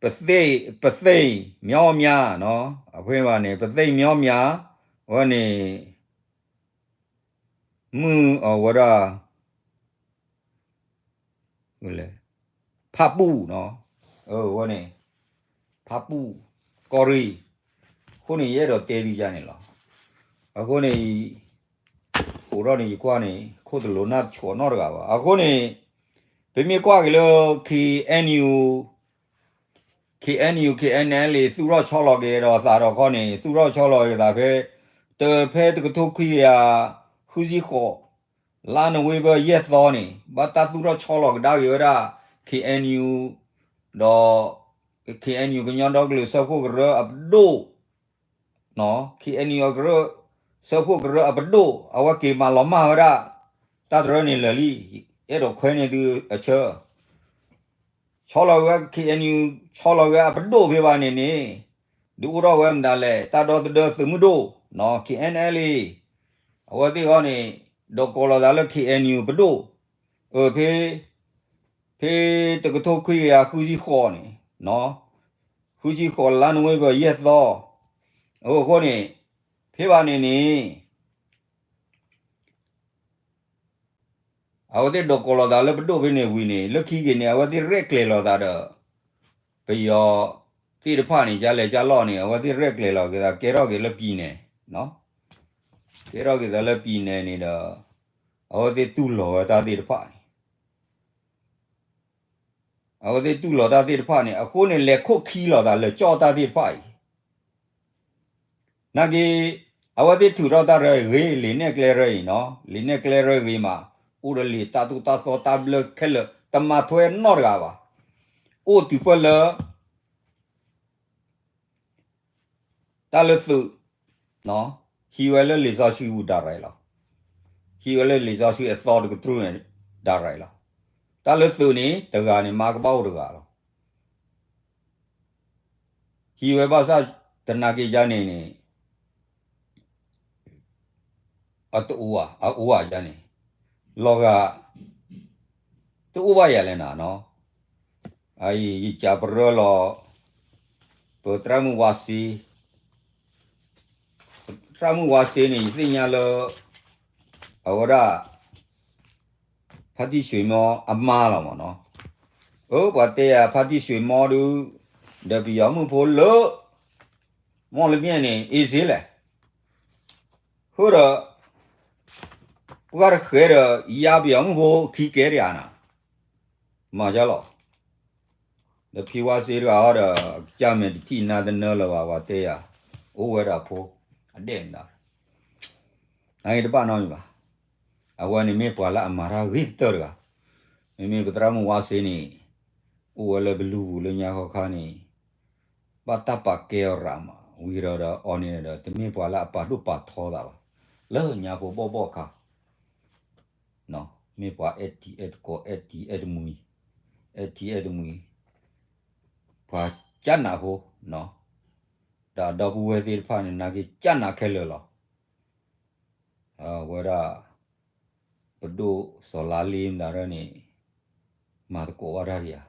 ပသ့ၣ်, ပသ့ၣ်မီမၠါနီၤ, အဖဲဘၣ်န့ၣ် ပသ့ၣ်မီမၠါ, အဝဲန့ၣ် မုၢ်အဝဲဒၣ် ဖးပူၣ်နီၤ, အဝဲန့ၣ် ဖးပူၣ်, ကီၢ်ရံၣ်, အဃိန့ၣ် ယအဲၣ်ဒိးတဲသုယါန့ၣ်လီၤ. အဃိန့ၣ် အိၣ်ဒီးန့ၣ် ယကွၢ်န့ၣ် ခိၣ်တလိၤနၢ်တဆိးနီတဂၤဘၣ်. အဃိန့ၣ် ပမ့ၢ်ကွၢ်က့ၤလၢ K N U, K N U, K N L A သူၣ်ထီၣ်ဆီလီၤက့ၤဒီးသးဒီးခီန့ၣ် သူၣ်ထီၣ်ဆီလီၤက့ၤသးဖဲ တဖဲတကထိခွံကယၤ ဃုဆံဃိး လါနိၣ်ဝ့ဘၢၣ်ယဲၢ်သီန့ၣ် ဘၣ်တၢ်သူၣ်ထီၣ်ဆီလီၤကဒါက့ၤဝဲဒၣ် K N U ဒီး K N U ကညီဒီကလုာ်စၢဖှိၣ်ကရၢအပဒိၣ် K N U အကရၢ စၢဖှိၣ်ကရၢအပဒိၣ် အဝဲက့ၤမၤလီၤမၢ်ဝဲဒၣ် တၢ်တရၢန့ၣ်လၢာ်လံ, အဲၣ်ဒိးခွဲးန့ၢ်သုအဆၢ ဆီလီၤဝဲ K N U ဆီလီၤဝဲအပဒိၣ်ဖဲဘၣ်န့ၣ်န့ၣ် ဒုးအိၣ်ထီၣ်ဝဲမတၤလဲၣ် တၢ်ဒီသဒၢသုးမုၢ်ဒိၣ် K N L A အဝဲသ့ၣ်ဃီန့ၣ် ဒီးကိးလီၤသးလၢ K N U ပဒိၣ် အဖဲ ဖဲတကထိခွံကယၤဃုဆံဃိးန့ၣ်, ဃုဆံဃိး လါနိၣ်ဝ့ဘၢၣ် ယဲၢ်သီ, အဃိန့ၣ်, ဖဲဘၣ်န့ၣ်န့ၣ် အဝဲသ့ၣ်ဒိးကိးလီၤသးလၢပဒိၣ်ဖဲန့ၣ်ဝံၤန့ၣ် လၢခံက့ၤန့ၣ် အဝဲသ့ၣ်ရဲၣ်ကျဲၤလီၤသးဒီး ပယီၤသ့ၣ်တဖၣ်န့ၣ် ကလဲၤကလီၢ်န့ၣ် အဝဲသ့ၣ်ရဲၣ်ကျဲၤလီၤက့ၤသး ကဲထီၣ်က့ၤလၢပံၤနဲၣ်, ကဲထီၣ်က့ၤသးလၢပံၤနဲၣ်န့ၣ်ဒီး အဝဲသ့ၣ်တူၢ်လိာ်ဝဲတၢ်သ့ၣ်တဖၣ်န့ၣ် အဝဲသ့ၣ်တူၢ်လိာ်တၢ်သ့ၣ်တဖၣ်န့ၣ် အဃိန့ၣ် လဲၤခိၣ်ခံလိာ်သး လဲၤကၠီၣ်တၢ်သ့ၣ်တဖၣ်အံၤ, နာ်က့, အဝဲသ့ၣ်ထုးထီၣ်တၢ်ရဲၣ်ဂ့ၤ လံာ်နဲၣ်ကျဲရဲၣ်အံၤနီၤ, လံာ်နဲၣ်ကျဲရဲၣ်ဂ့ၤမး, အိၣ်ဒီးလံာ်တၢ်သိၣ်တၢ်သီတၢ်ဘျၢခဲလၢာ် တမၤထွဲနီတဂၤဘၣ်, အိၣ်တုၤပၢၢ်လၢ တၢ်လၢသုး, ဟံးဝဲလၢလံာ်စီဆှံပူၤ direct လီၤ. ဟံးဝဲလၢလံာ်စီဆှံအသီတကတြူၢ်န့ၣ် direct လီၤ. တၢ်လၢသုးန့ၣ် တဂၤန့ၣ် မါကဘၣ်အိၣ်တဂၤလီၤ. ဟံးဝဲဘၣ်ဆၣ် တနာ်က့ၤယါန့ၣ်န့ၣ် အတအိၣ်ဧါ, အအိၣ်ဧါယါန့ၣ်, လီၤဂာ် တအိၣ်ဘၣ်ယၤလဲၣ်နၤနီၤ, အအံၤ ယကးပရၢလီၤ ပသရၣ်မုၣ်ဝါစ့, ပသရၣ်မုၣ်ဝါစ့န့ၣ် ယသ့ၣ်ညါလၢ အဝဲဒၣ် ဖါတံၢ်ဆွ့ၤမီအမါလီၤမ့ၢ်နီၤ, အၢ ပှၤတဲယၤ ဖါတံၢ်ဆွ့ၤမီဒု ဒီးပယီၤမုၣ်ဖိလၢ မီၣ်လမၠဲၣ်န့ၣ် အ့စ့လဲၣ် ဃိဒီး ပှၤတဃဲဒီး ယါပယီၤမုၣ်ဖိခံကဲတဂၤနၤ, မၤယါလီၤ. ဒီးဖံဝါစ့တဂၤဟီဒီး ကစၢ်မဲာ်တထံၣ်နါတနၢလၢၤဘၣ် ပှၤတဲယၤ, အိၣ်ဝဲဒၣ်ဖိ အဒဲၣ်နၤ, နတဘၣ်နီတမံၤဘၣ်. အဝဲန့ၣ်မ့ၢ်ပှၤလၢအမၤတၢ်ဂ့ၤကတၢၢ်တဂၤ, မ့မ့ၢ်ပသရၣ်မုၣ်ဝါစ့န့ၣ် အိၣ်ဝဲလၢပလူၤပူၤလၢညါဃီခါန့ၣ် ဘၣ်တၢ်ပာ်ကဲအီၤရးမး ဝံၤဒီးဒီးအီၤန့ၣ်ဒီး တမ့ၢ်ပှၤလၢအပာ်ဒိၣ်ပာ်ထီသးဘၣ်, လၢညါဖိဘီၣ်ဘီၣ်ခါ, မ့ၢ်ပှၤအဲၣ်ထံအဲၣ်တကိး အဲၣ်ထံအဲၣ်တမှံၤ, အဲၣ်ထံအဲၣ်တမှံၤ, ပှၤကၢ်နးဖိ, ဒီးအဒီပုၢ်ဝဲၢ်သ့ၣ်တဖၣ်န့ၣ် နာ်က့ၤကၢ်နးခဲလၢာ်လီၤ. အဝဲဒၣ် ပဒိၣ်စီၤလါလ့မတၤဒၣ်န့ၣ် မၤသကိးဘၣ်တၢ်ဒံးဧါ,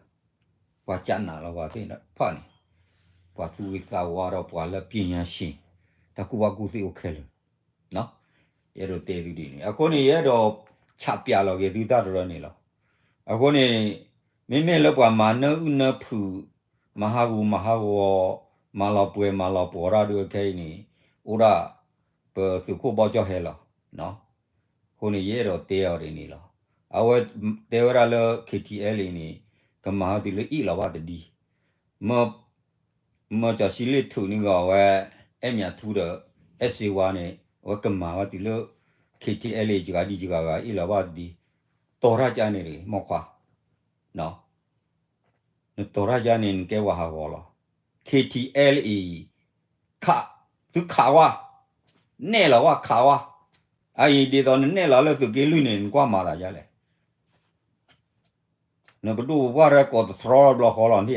ပှၤကၢ်နးလီၤပှၤသ့ၣ်တဖၣ်န့ၣ်, ပှၤသူၣ်ဂ့ၤသးဝါဒီးပှၤလၢပညာရှင်, တၢ်ကူၣ်ဘၣ်ကူၣ်သ့အိၣ်ခဲလၢာ်, ယအဲၣ်ဒိးတဲသုဒ်န့ၣ်, အဃိန့ၣ် ယအဲၣ်ဒိးဆးပျးလီၤက့ၤသုတၢ်တရၢန့ၣ်လီၤ. အဃိန့ၣ် မ့မ့ၢ်လၢပှၤမၤနၢအုၣ်နၢဖုး, မၤဟးဂူာ်မၤဟးဂီၤ, မၤလီၤပှဲၤမၤလီၤပှီၤတၢ်ဒုးခဲအံၤန့ၣ်, အိၣ်ဒၣ် ပသုးခိၣ်ဘီကၠီၣ်ဟဲလီၤ. အဃိန့ၣ် ယအဲၣ်ဒိးတဲအီၤဒ်န့ၣ်လီၤ. အဝဲတဲဝဲဒၣ်လၢ KTLA အံၤန့ၣ် ကမၤဝဲတုၤလၢအ့ၣ်လီၤဘၣ်တဒံ, မၢကၠီၤစံလ့ၣ်ထုးန့ၢ်ဂီၤဝဲ အဲၣ်မၠးထူဒီး အဲၣ်စ့ဝါန့ၣ် အဝဲကမၤဝဲတုၤလၢ KTLA အံၤ ယဂၤဒ်ယဂၤဂၤအ့ၣ်လီၤဘၣ်တဒံ, တီၤတၢ်ကါန့ၣ်တဂ့ၤ မိၢ်ခွါ, နတီၤတၢ်ကါန့ၣ် နကဲဝဲဟးဂီၤလီၤ. KTLA အံၤ ခး, သုခးဝါ, နဲၣ်လီၤဝဲခးဝါ, အအံၤဒ်သိးနနဲၣ်လီၤလၢသုးက့လွံၢ်န့ၣ် နကွၢ်မၤသးယါလဲၣ်. နပဒိၣ်ပပှၢ်ရဲၣ်ကိးတသြီဘျီဃီလီၤန့ၣ်ဧါ,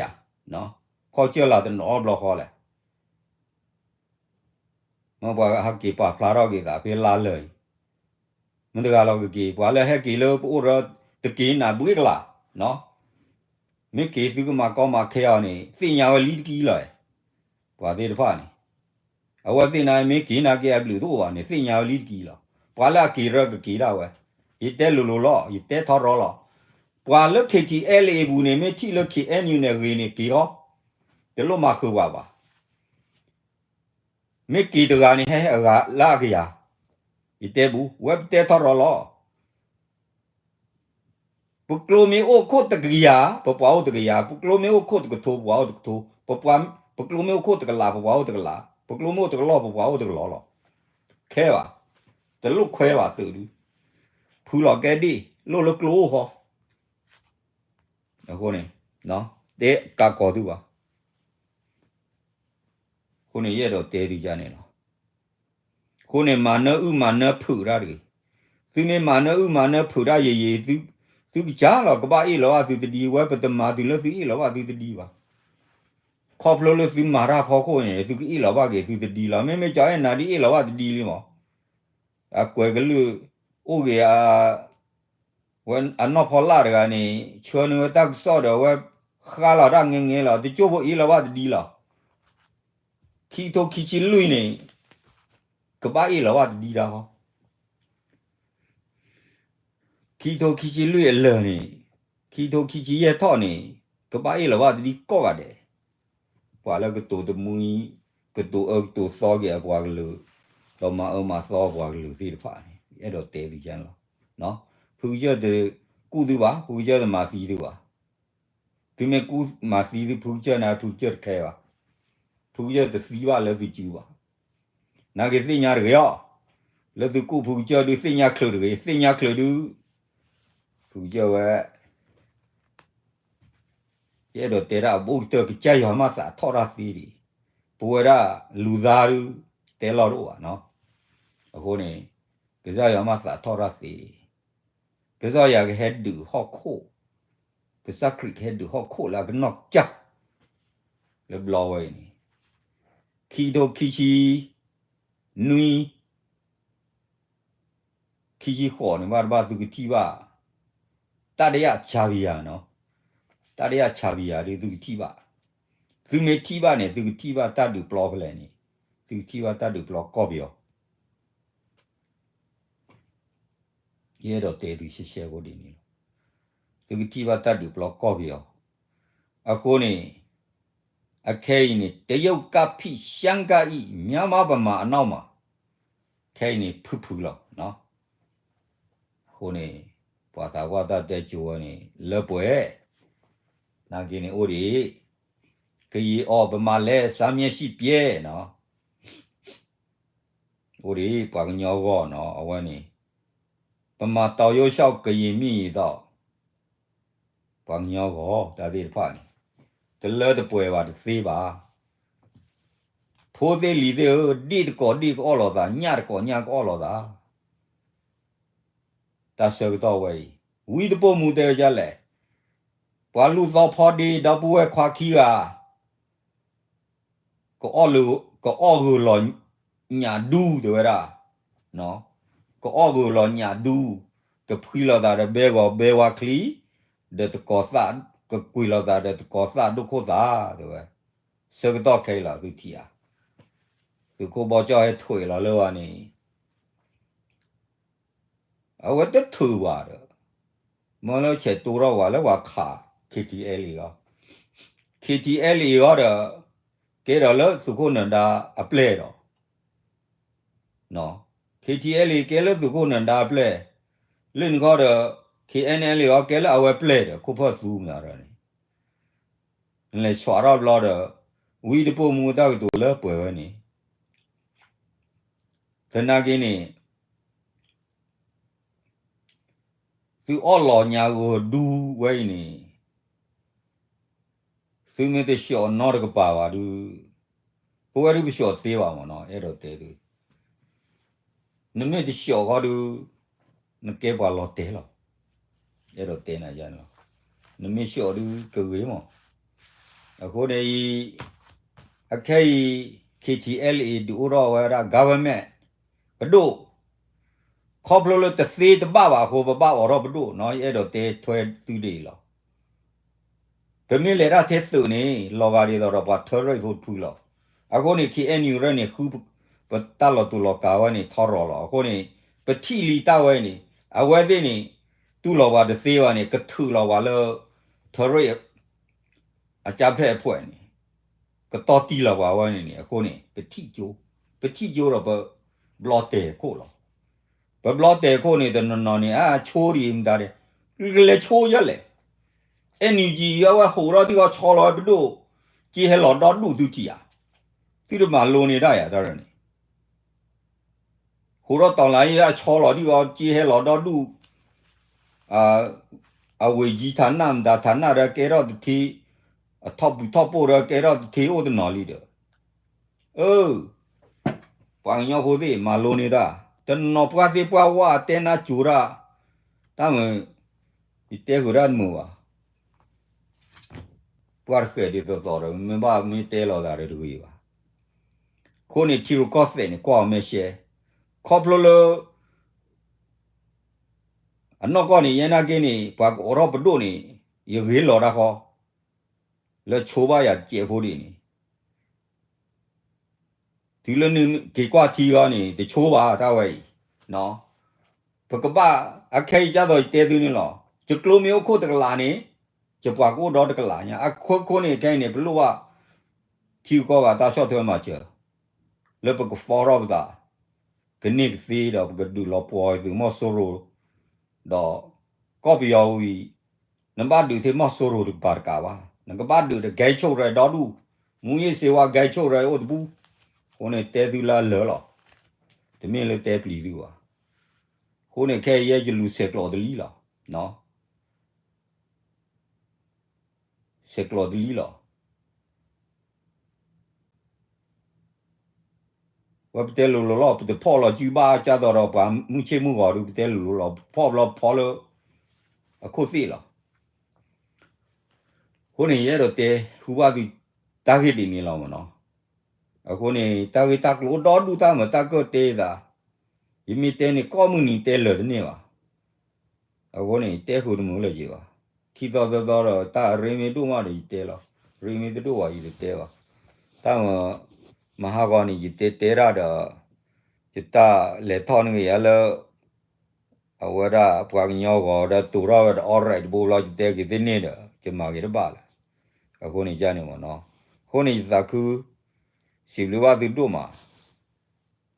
ခီၣ်ကၢၢ်လၤတနီၤဘျီဃီလဲၣ်. မ့ၢ်ပှၤဟဲက့ၤပာ်ဖျါထီၣ်က့ၤသးဖဲလါလၢာ်အံၤ, မ့ၢ်တဂၤလီၤကက့ၤ, ပှၤလၢဟဲက့ၤလၢပအိၣ်ရၢ တက့ၤနၤဘှ့ကလး, မ့ၢ်က့ၤသုကမၤကီမၤခဲအီၤန့ၣ် သ့ၣ်ညါဝဲလံတကံလီၤ. ပှၤသ့ၣ်တဖၣ်န့ၣ် အဝဲသ့ၣ်န့ၣ် မ့ၢ်က့ၤနာ်က့အဘျုးတအိၣ်ဘၣ်န့ၣ် သ့ၣ်ညါဝဲလံတကံလီၤ. ပှၤလၢအက့ၤရၢကက့ၤဒၣ်ဝဲ, ယတဲလိၤလိၤလီၤ, ယတဲထီရီလီၤ. ပှၤလၢ KTLA အပူၤန့ၣ် မ့ၢ်ထံၣ်လၢ KNU န့ၣ်ဂ့ၤန့ၣ်က့ၤအီၤ, တလိၣ်မၤဃုာ်ပှၤဘၣ်. မ့ၢ်က့ၤတဂၤန့ၣ် ဟဲဟဲအဂၤလၢအကယၤ, ယတဲပူၤ, ဝဲပတဲထီရီလီၤ. ပကျိမ့ၢ်အိၣ်ခိၣ်တကယၤ ပပှၤအိၣ်တကယၤ, ပကျိမ့ၢ်အိၣ်ခိၣ်တကထိ ပပှၤအိၣ်တကထိ, ပကျိမ့ၢ်အိၣ်ခိၣ်တကလး ပပှၤအိၣ်တကလး, ပကျိမ့ၢ်အိၣ်တကလီၢ် ပပှၤအိၣ်တကလီၢ်လီၤ. ခဲဘၣ်, တလိၣ်ခွဲဘၣ်သုးဒု, ဖုလီၤကဲဒ့ၣ် လိၣ်လၢကျိအိၣ်ဃီ. အဃိန့ၣ် တဲကးကီၤသုဘၣ်. အဃိန့ၣ် ယအဲၣ်ဒိးတဲသုန့ၣ်လီၤ. အဃိန့ၣ် မၤနၢအုၣ်မၤနၢဖုးတၢ်တဂ့ၤ. သုမ့ၢ်မၤနၢအုၣ်မၤနၢဖုးတၢ်ယံာ်ယံာ်, သုကစၢ်လီၤကဘၣ်အ့ၣ်လီၤဘၣ်သုတဒံ, ဝဲပတမၤသုလၢသုအ့ၣ်လီၤဘၣ်သုတဒံဘၣ်. ခီဖျိလၢသုမၤတၢ်ဖီခိၣ်န့ၣ် သုကအ့ၣ်လီၤဘၣ်က့ၤသုတဒံလီၤ. မ့မ့ၢ်ကၠီအဲၣ်နၤဒ်အ့ၣ်လီၤဘၣ်တဒံလံမး, အကွဲးကလုၢ်အိၣ်ဂ့ၤဧါ, ဝဲအနီၢ်ဖီလာ်တဂၤန့ၣ် ဆှၢန့ၢ်ဝဲတၢ်ကစီၣ်ဒီး အဝဲဃါလီၤတၢ်ငဲငဲလီၤ, တကၠိဖိအ့ၣ်လီၤဘၣ်တဒ်လီၤ. ခံကထိခံဆံလွံၢ်န့ၣ် ကဘၣ်အ့ၣ်လီၤဘၣ်တဒ်တၢ်ဃီ, ခံကထိခံဆံလွံၢ်အလၢာ်န့ၣ်, ခံကထိခံဆံယဲၢ်ထီၣ်န့ၣ် ကဘၣ်အ့ၣ်လီၤဘၣ်တဒ်ကိးဂၤဒဲး, ပှၤလၢကတိၤတမှံ, ကတိၤအၢကတိၤသီက့ၤအပှၤကလုာ်, ဒီးမၤအၢမၤသီအပှၤကလုာ်သ့ၣ်တဖၣ်န့ၣ် အဲၣ်ဒိးတဲသုကလီၤ. ဖုကစၢၢ်တကူၣ်သုဘၣ်, ဖုကစၢၢ်တမၤသံသုဘၣ်. သုမ့ၢ်ကူၣ်မၤသံသုဖုကစၢၢ်န့ၣ် ဖုကစၢၢ်တခဲဘၣ်, ဖုကစၢၢ်တသံဘၣ်လၢသုစုဘၣ်. နာ်က့သ့ၣ်ညါတဂ့ၤအီၤ, လၢသုကူၣ်ဖုကစၢၢ်ဒုးသ့ၣ်ညါချုးတဂ့ၤ, သ့ၣ်ညါချုးဒုး, ဖုကစၢၢ်ဝဲ ယအဲၣ်ဒိးတဲဒၣ်အဘူးကတၢၢ် ကစၢ်ယွၤမ့ၢ်သးထီၣ်တၢ်သ့ဒံး, ပဝဲဒၣ်လူၤသးဒုး တဲလီၤတအိၣ်ဘၣ်နီၤ. အဃိန့ၣ် ကစၢ်ယွၤမ့ၢ်သးထီၣ်တၢ်သ့ဒံး, ကစၢ်ယွၤကဟဲဒုးဟီၣ်ခိၣ်, ကစၢ်ခရံာ်ကဟဲဒုးဟီၣ်ခိၣ်လၢအကနီၢ်ကစၢ်, လၢဘျီဝဲအံၤန့ၣ်, ခံကထိခံဆံနွံ ခံဆံဃိးန့ၣ် ဘၣ်တဘၣ်သုကထံၣ်ဘၣ်, တၢ်တယၣ်ဆါဘံယၤနီၤ, တၢ်တယၣ်ဆါဘံယၤဒုး သုကထံၣ်ဘၣ်, သုမ့ၢ်ထံၣ်ဘၣ်န့ၣ် သုကထံၣ်ဘၣ်တၢ်ဒုးပျီဖဲလဲၣ်န့ၣ်, သုကထံၣ်ဘၣ်တၢ်ဒုးပျီကီၢ်ပယီၤ ယအဲၣ်ဒိးတဲသုရှဲရှဲဖိဒ်န့ၣ်လီၤ. သုကထံၣ်ဘၣ်တၢ်ဒုးပျီကီၢ်ပယီၤ, အဃိန့ၣ် အခဲအံၤန့ၣ် တရုတ်ကဖိ ရှမ်းကဖိ မြန်မာ့ဗမာအနောက်မှာ ခဲအံၤန့ၣ် ဖုၣ်ဖုၣ်လီၤ. အဃိန့ၣ် ပှၤသးပှၢ်တၢ်တဲကၠိဝဲန့ၣ် လၢပှဲၤ, နာ်က့န့ၣ်အိၣ်ဒံး, ကရင်အီၤ ဗမာလည်း စာမျက်စိပျဲနီၤ, အိၣ်ဒံး ပှၤကညီဂီၢ်နီၤ အဝဲန့ၣ်, ဗမာတောင်ရိုးလျှောက် ကရင်မျက်ရည်သောက်, ပှၤကညီဂီၢ်တၢ်သ့ၣ်တဖၣ်န့ၣ် တလၢတပှဲၤဘၣ်တသ့ဘၣ်. ဖိသ့ၣ်လံၤသ့ၣ်ဧၢ, ဒ့ၣ်တကိးဒ့ၣ်ကအီၣ်လိာ်သး, ညၣ်တကိးညၣ်ကအီၣ်လိာ်သး, တၢ်ဆၢကတီၢ်ဝဲအံၤ ဝံတပိာ်မူတဲဝဲဒ်လဲၣ်, ပှၤလူၢ်သီဖီဒ့ ဒီပုၢ်ဝဲၢ်ခွါခံဂၤ ကအီၣ်ဂၢၢ်လီၤညၣ်ဒူတဲဝဲဒၣ်, ကအီၣ်ဂၢၢ်လီၤညၣ်ဒူ, ကဖှံလီၤသးဒီးဘဲဂီၤဘဲဝါချံ, ဒီးတကိးသၣ်, ကကွံာ်လီၤသးဒီးတကိးသၣ်ဒိၣ်ခိၣ်သၣ်တဲဝဲ, ဆၢကတီၢ်ခဲအံၤလီၤသုထံၣ်ဧါ, သုးခိၣ်ဘီကၠီၣ်ဟဲထွဲးလီၤလၢဝဲန့ၣ် အဝဲတထုးဝဲဒီး မ့ၢ်လၢဆဲးတိထီၣ်ဝဲလၢပှၤခး KTLA အီၤ, KTLA အီၤဒီး ကဲဒီးလၢသုးခိၣ်နၢၤဒါအပျဲၢ်ဒီး, KTLA ကဲလၢသုးခိၣ်နၢၤဒါအပျဲၢ်, လၢနခီဒီး KNLA အီၤကဲလၢအဝဲပျဲၢ်ဒီး ခိၣ်ဖၢၣ်သူမတၤဒီးန့ၣ် နလဲၤဆီးထီၣ်ဘျီဒီး ဝံတပိာ်မူတၢ်ကတိၤလၢပှဲၤဝဲန့ၣ်, သနာ်က့န့ၣ် သုအီၣ်လီၤညၣ်ဂၢၢ်ဒူဝဲအံၤန့ၣ် သုမ့ၢ်တဆှီးနီတကပၤဘၣ်ဒုး, ပဝဲဒုးပဆှီးသ့ဘၣ်မ့ၢ်နီၤ အဲၣ်ဒိးတဲဒုး နမ့ၢ်တဆှီးဃီဒုး နကဲပှၤလီၤတဲာ်လီၤ, အဲၣ်ဒိးတဲနၤယၤန့ၣ်လီၤ, နမ့ၢ်ဆှီးဒုးကဂ့ၤမး, အဃိန့ၣ်အံၤ အခဲအံၤ KTLA ဒုးအိၣ်ထီၣ်ဝဲဒၣ် government ပဒိၣ်, ခီဖျိလၢတသ့တဘၣ်ဘၣ်အဃိ ပဘၣ်အိးထီၣ်ပဒိၣ်နီၤ ယအဲၣ်ဒိးတဲထွဲသုဒ်အံၤလီၤ. ပမ့ၢ်လဲၤတၢ်ထဲသုးန့ၣ် လီၤဂာ်ဒ်သိးဒီးပှၤထၢရံၣ်ဖိတဖုလီၤ. အဃိန့ၣ် KNU ရဲၣ်န့ၣ် ဃုပတၢ်လီၤတူာ်လီၤကာ်ဝဲန့ၣ် ထီရီၤလီၤ. အဃိန့ၣ် ပထံၣ်လံတၢ်ဝဲအံၤန့ၣ် အဝဲသ့ၣ်န့ၣ် တူၢ်လီၤပှၤတသ့ဘၣ်န့ၣ် ကထုးလီၤပှၤလၢ ထၢရံၣ် အကၢ်ဖဲအဖှဲးန့ၣ် ကတီၢ်တံၢ်လီၤပှၤဝဲန့ၣ်န့ၣ် အဃိန့ၣ် ပထံၣ်ကၠိ, ပထံၣ်ကၠိဒီးပဘျီတဲာ်ခိၣ်လီၤ. ပဘျီတဲာ်ခိၣ်န့ၣ် တနီၤနီၤန့ၣ် အဆိဒ်အံၤမတၤဒဲး, ကလဲၤဆိယဲလဲၣ်. NUG အဝဲဟိးထီၣ်ထံၣ်ဃီဆီလီၤဝဲပဒိၣ်, က့ဟဲလီၤဒီဒူၣ်သုထံၣ်ဧါ, သုတမၤလိန့ၢ်တၢ်ယၤတၢ်န့ၣ် ဟိးထီၣ်တီၤလၢအံၤ အဆီလီၤဒံးအီၤ က့ဟဲလီၤဒီဒူၣ်, အဝ့ၢ်ယံၤ ဌာန မတၤ ဌာန ဒီးကဲထီၣ်တထံ, အထီၣ်ပူၤထီၣ်ပိၢ်ဒီးကဲထီၣ်တထံအိၣ်တနီၤလံဒီး, အၢ, ပှၤကညီဖိသ့ၣ် မၤလိန့ၢ်တၢ်, တနီၤပှၢ်သ့ၣ်ပှၢ်ဝါတဲနါစိၤတၢ်, တၢ်မုာ်, ယတဲဃုာ်တၢ်တမုာ်ဘၣ်. ပှၢ်တဃဲးဒ်သိးသိးဒီး မ့ၢ်ဘၣ်မ့ၢ်တဲလီၤသးဒီးတဂ့ၤဘၣ်. အဃိန့ၣ် ထံရူၢ်ကီၢ်သဲးန့ၣ် ကွၢ်အီၤမဲာ်ရှဲ, ခီဖျိလၢ အနီၢ်ကီၢ်န့ၣ် ယဲနာ်က့န့ၣ် ပှၤကအိးထီၣ်ပဒိၣ်န့ၣ် ယဂ့ၤလီၤတၢ်ဃီ, လၢဆိဘၣ်ယၤတစဲးဖိဒ်န့ၣ် တုၤလၢနက့ၤကွၢ်ထံဂီၤန့ၣ် တဆိဘၣ်တၢ်ဝဲအံၤ, ပကဘၣ် အခဲအံၤကၢ်သိးယတဲသုန့ၣ်လီၤ. ယကျိမ့ၢ်အိၣ်ခိၣ်တကလးန့ၣ် ယပှၤကအိၣ်ဒီတကလးညါ အခိၣ်ခိၣ်န့ၣ် ခဲအံၤန့ၣ် ပလိၣ်ဘၣ် ထံဂုၤကီၢ်ဂၤတၢ်ဆီၣ်ထွဲမၤစၢၤ လၢပက form ထီၣ်ပသး ကန့ၢ်ကသ့ဒီး ပကဒုးလီၤပှီၤသုးမီၤစိရိၤ ဒီး ကီၢ်ပယီၤဝံၤ နဘၣ်ဒုးထဲမီၤစိရိၤတကပၤတကးဘၣ်, နကဘၣ်ဒုးဒီး ကဲဆိၣ်ရဲဒီဒူၣ်, မူးယစ်ဆေးဝါး ကဲဆိၣ်ရဲအိၣ်တပူၤ, အဃိန့ၣ်တဲသုလၢအလၢာ်လီၤ, တမ့ၢ်လၢတဲပျံၤသုဘၣ်. အဃိန့ၣ်ခဲအံၤယဲယလူၤဆဲးကျိးတလံလီၤ, ဆဲးကျိးတလံလီၤ. ဝဲပတဲလိၤလိၤလီၤ ပတဖီၣ်လီၤစုဘၣ်ကၢ်သိးဒီးပှၤမုၢ်ဆ့ၣ်မုၢ်ဂီၤဒုး ပတဲလိၤလိၤလီၤ ပဖီၣ်ဘျီဖီလၢ အခိၣ်သ့ၣ်လီၤ. အဃိန့ၣ် ယအဲၣ်ဒိးတဲ ဟူဘၣ်သု တၢ်ဂ့ၢ်ဒ်န့ၣ်လီၤမ့ၢ်နီၤ. အဃိန့ၣ် တၢ်ဂ့ၢ်တၢ်ကျိၤအိၣ်ဒီဒူၣ်တၢ်မၤတၢ်ကၢၣ်တဲသး, ယမ့ၢ်တဲန့ၣ် ကိးမုၢ်နံၤတဲလၢာ်တန့ၢ်ဘၣ်. အဃိန့ၣ် တဲဃုာ်တမုာ်လၢၤက့ၤဘၣ်. ခံသီသၢသီဒီး တၢ်အရ့မ့ၢ်ဒိၣ်မးဒီးယတဲလီၤ, ရ့မ့ၢ်တဒိၣ်ဘၣ်ယတတဲဘၣ်. တၢ်မၤ မဟါဂီၤန့ၣ် ယတဲတဲတၢ်ဒီး ယတၢ်လဲၤထီၣ်န့ၢ်က့ၤယၤလၢ အဝဲဒၣ်ပှၤကညီဂီၤဒီးတိၤထီၣ်ဝဲဒီး အီရဲၣ်တဘိဘျီ ယတဲက့ၤသ့န့ၣ်ဒီး ယမၤက့ၤတဘၣ်လၢၤ. အဃိန့ၣ်န့ၣ်မ့ၢ်နီၤ. အဃိန့ၣ်ယသးခု စံးဘျုးဘၣ်သုဒိၣ်မး.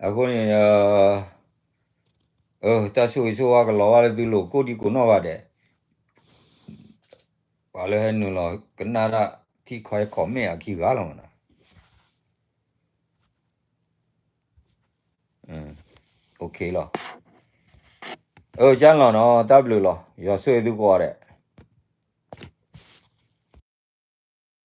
အဃိန့ၣ် တၢ်ဆိၣ်ဂ့ၤဆိၣ်ဝါကလီၤဘၣ်လၢသုလိၤ ကိးဒံကိးနီၢ်ဂၤဒဲး, ပှၤလၢဟဲနုာ်လီၤကနၣ်တၢ်ထံၣ်ခီဟဲ comment အခံဂၤလီၤမ့ၢ်နီၤ. လီၤ. အကၢ်လီၤနီၤ တၢ်ဘျုးလီၤ ယွၤဆိၣ်ဂ့ၤသုကိးဂၤဒဲး.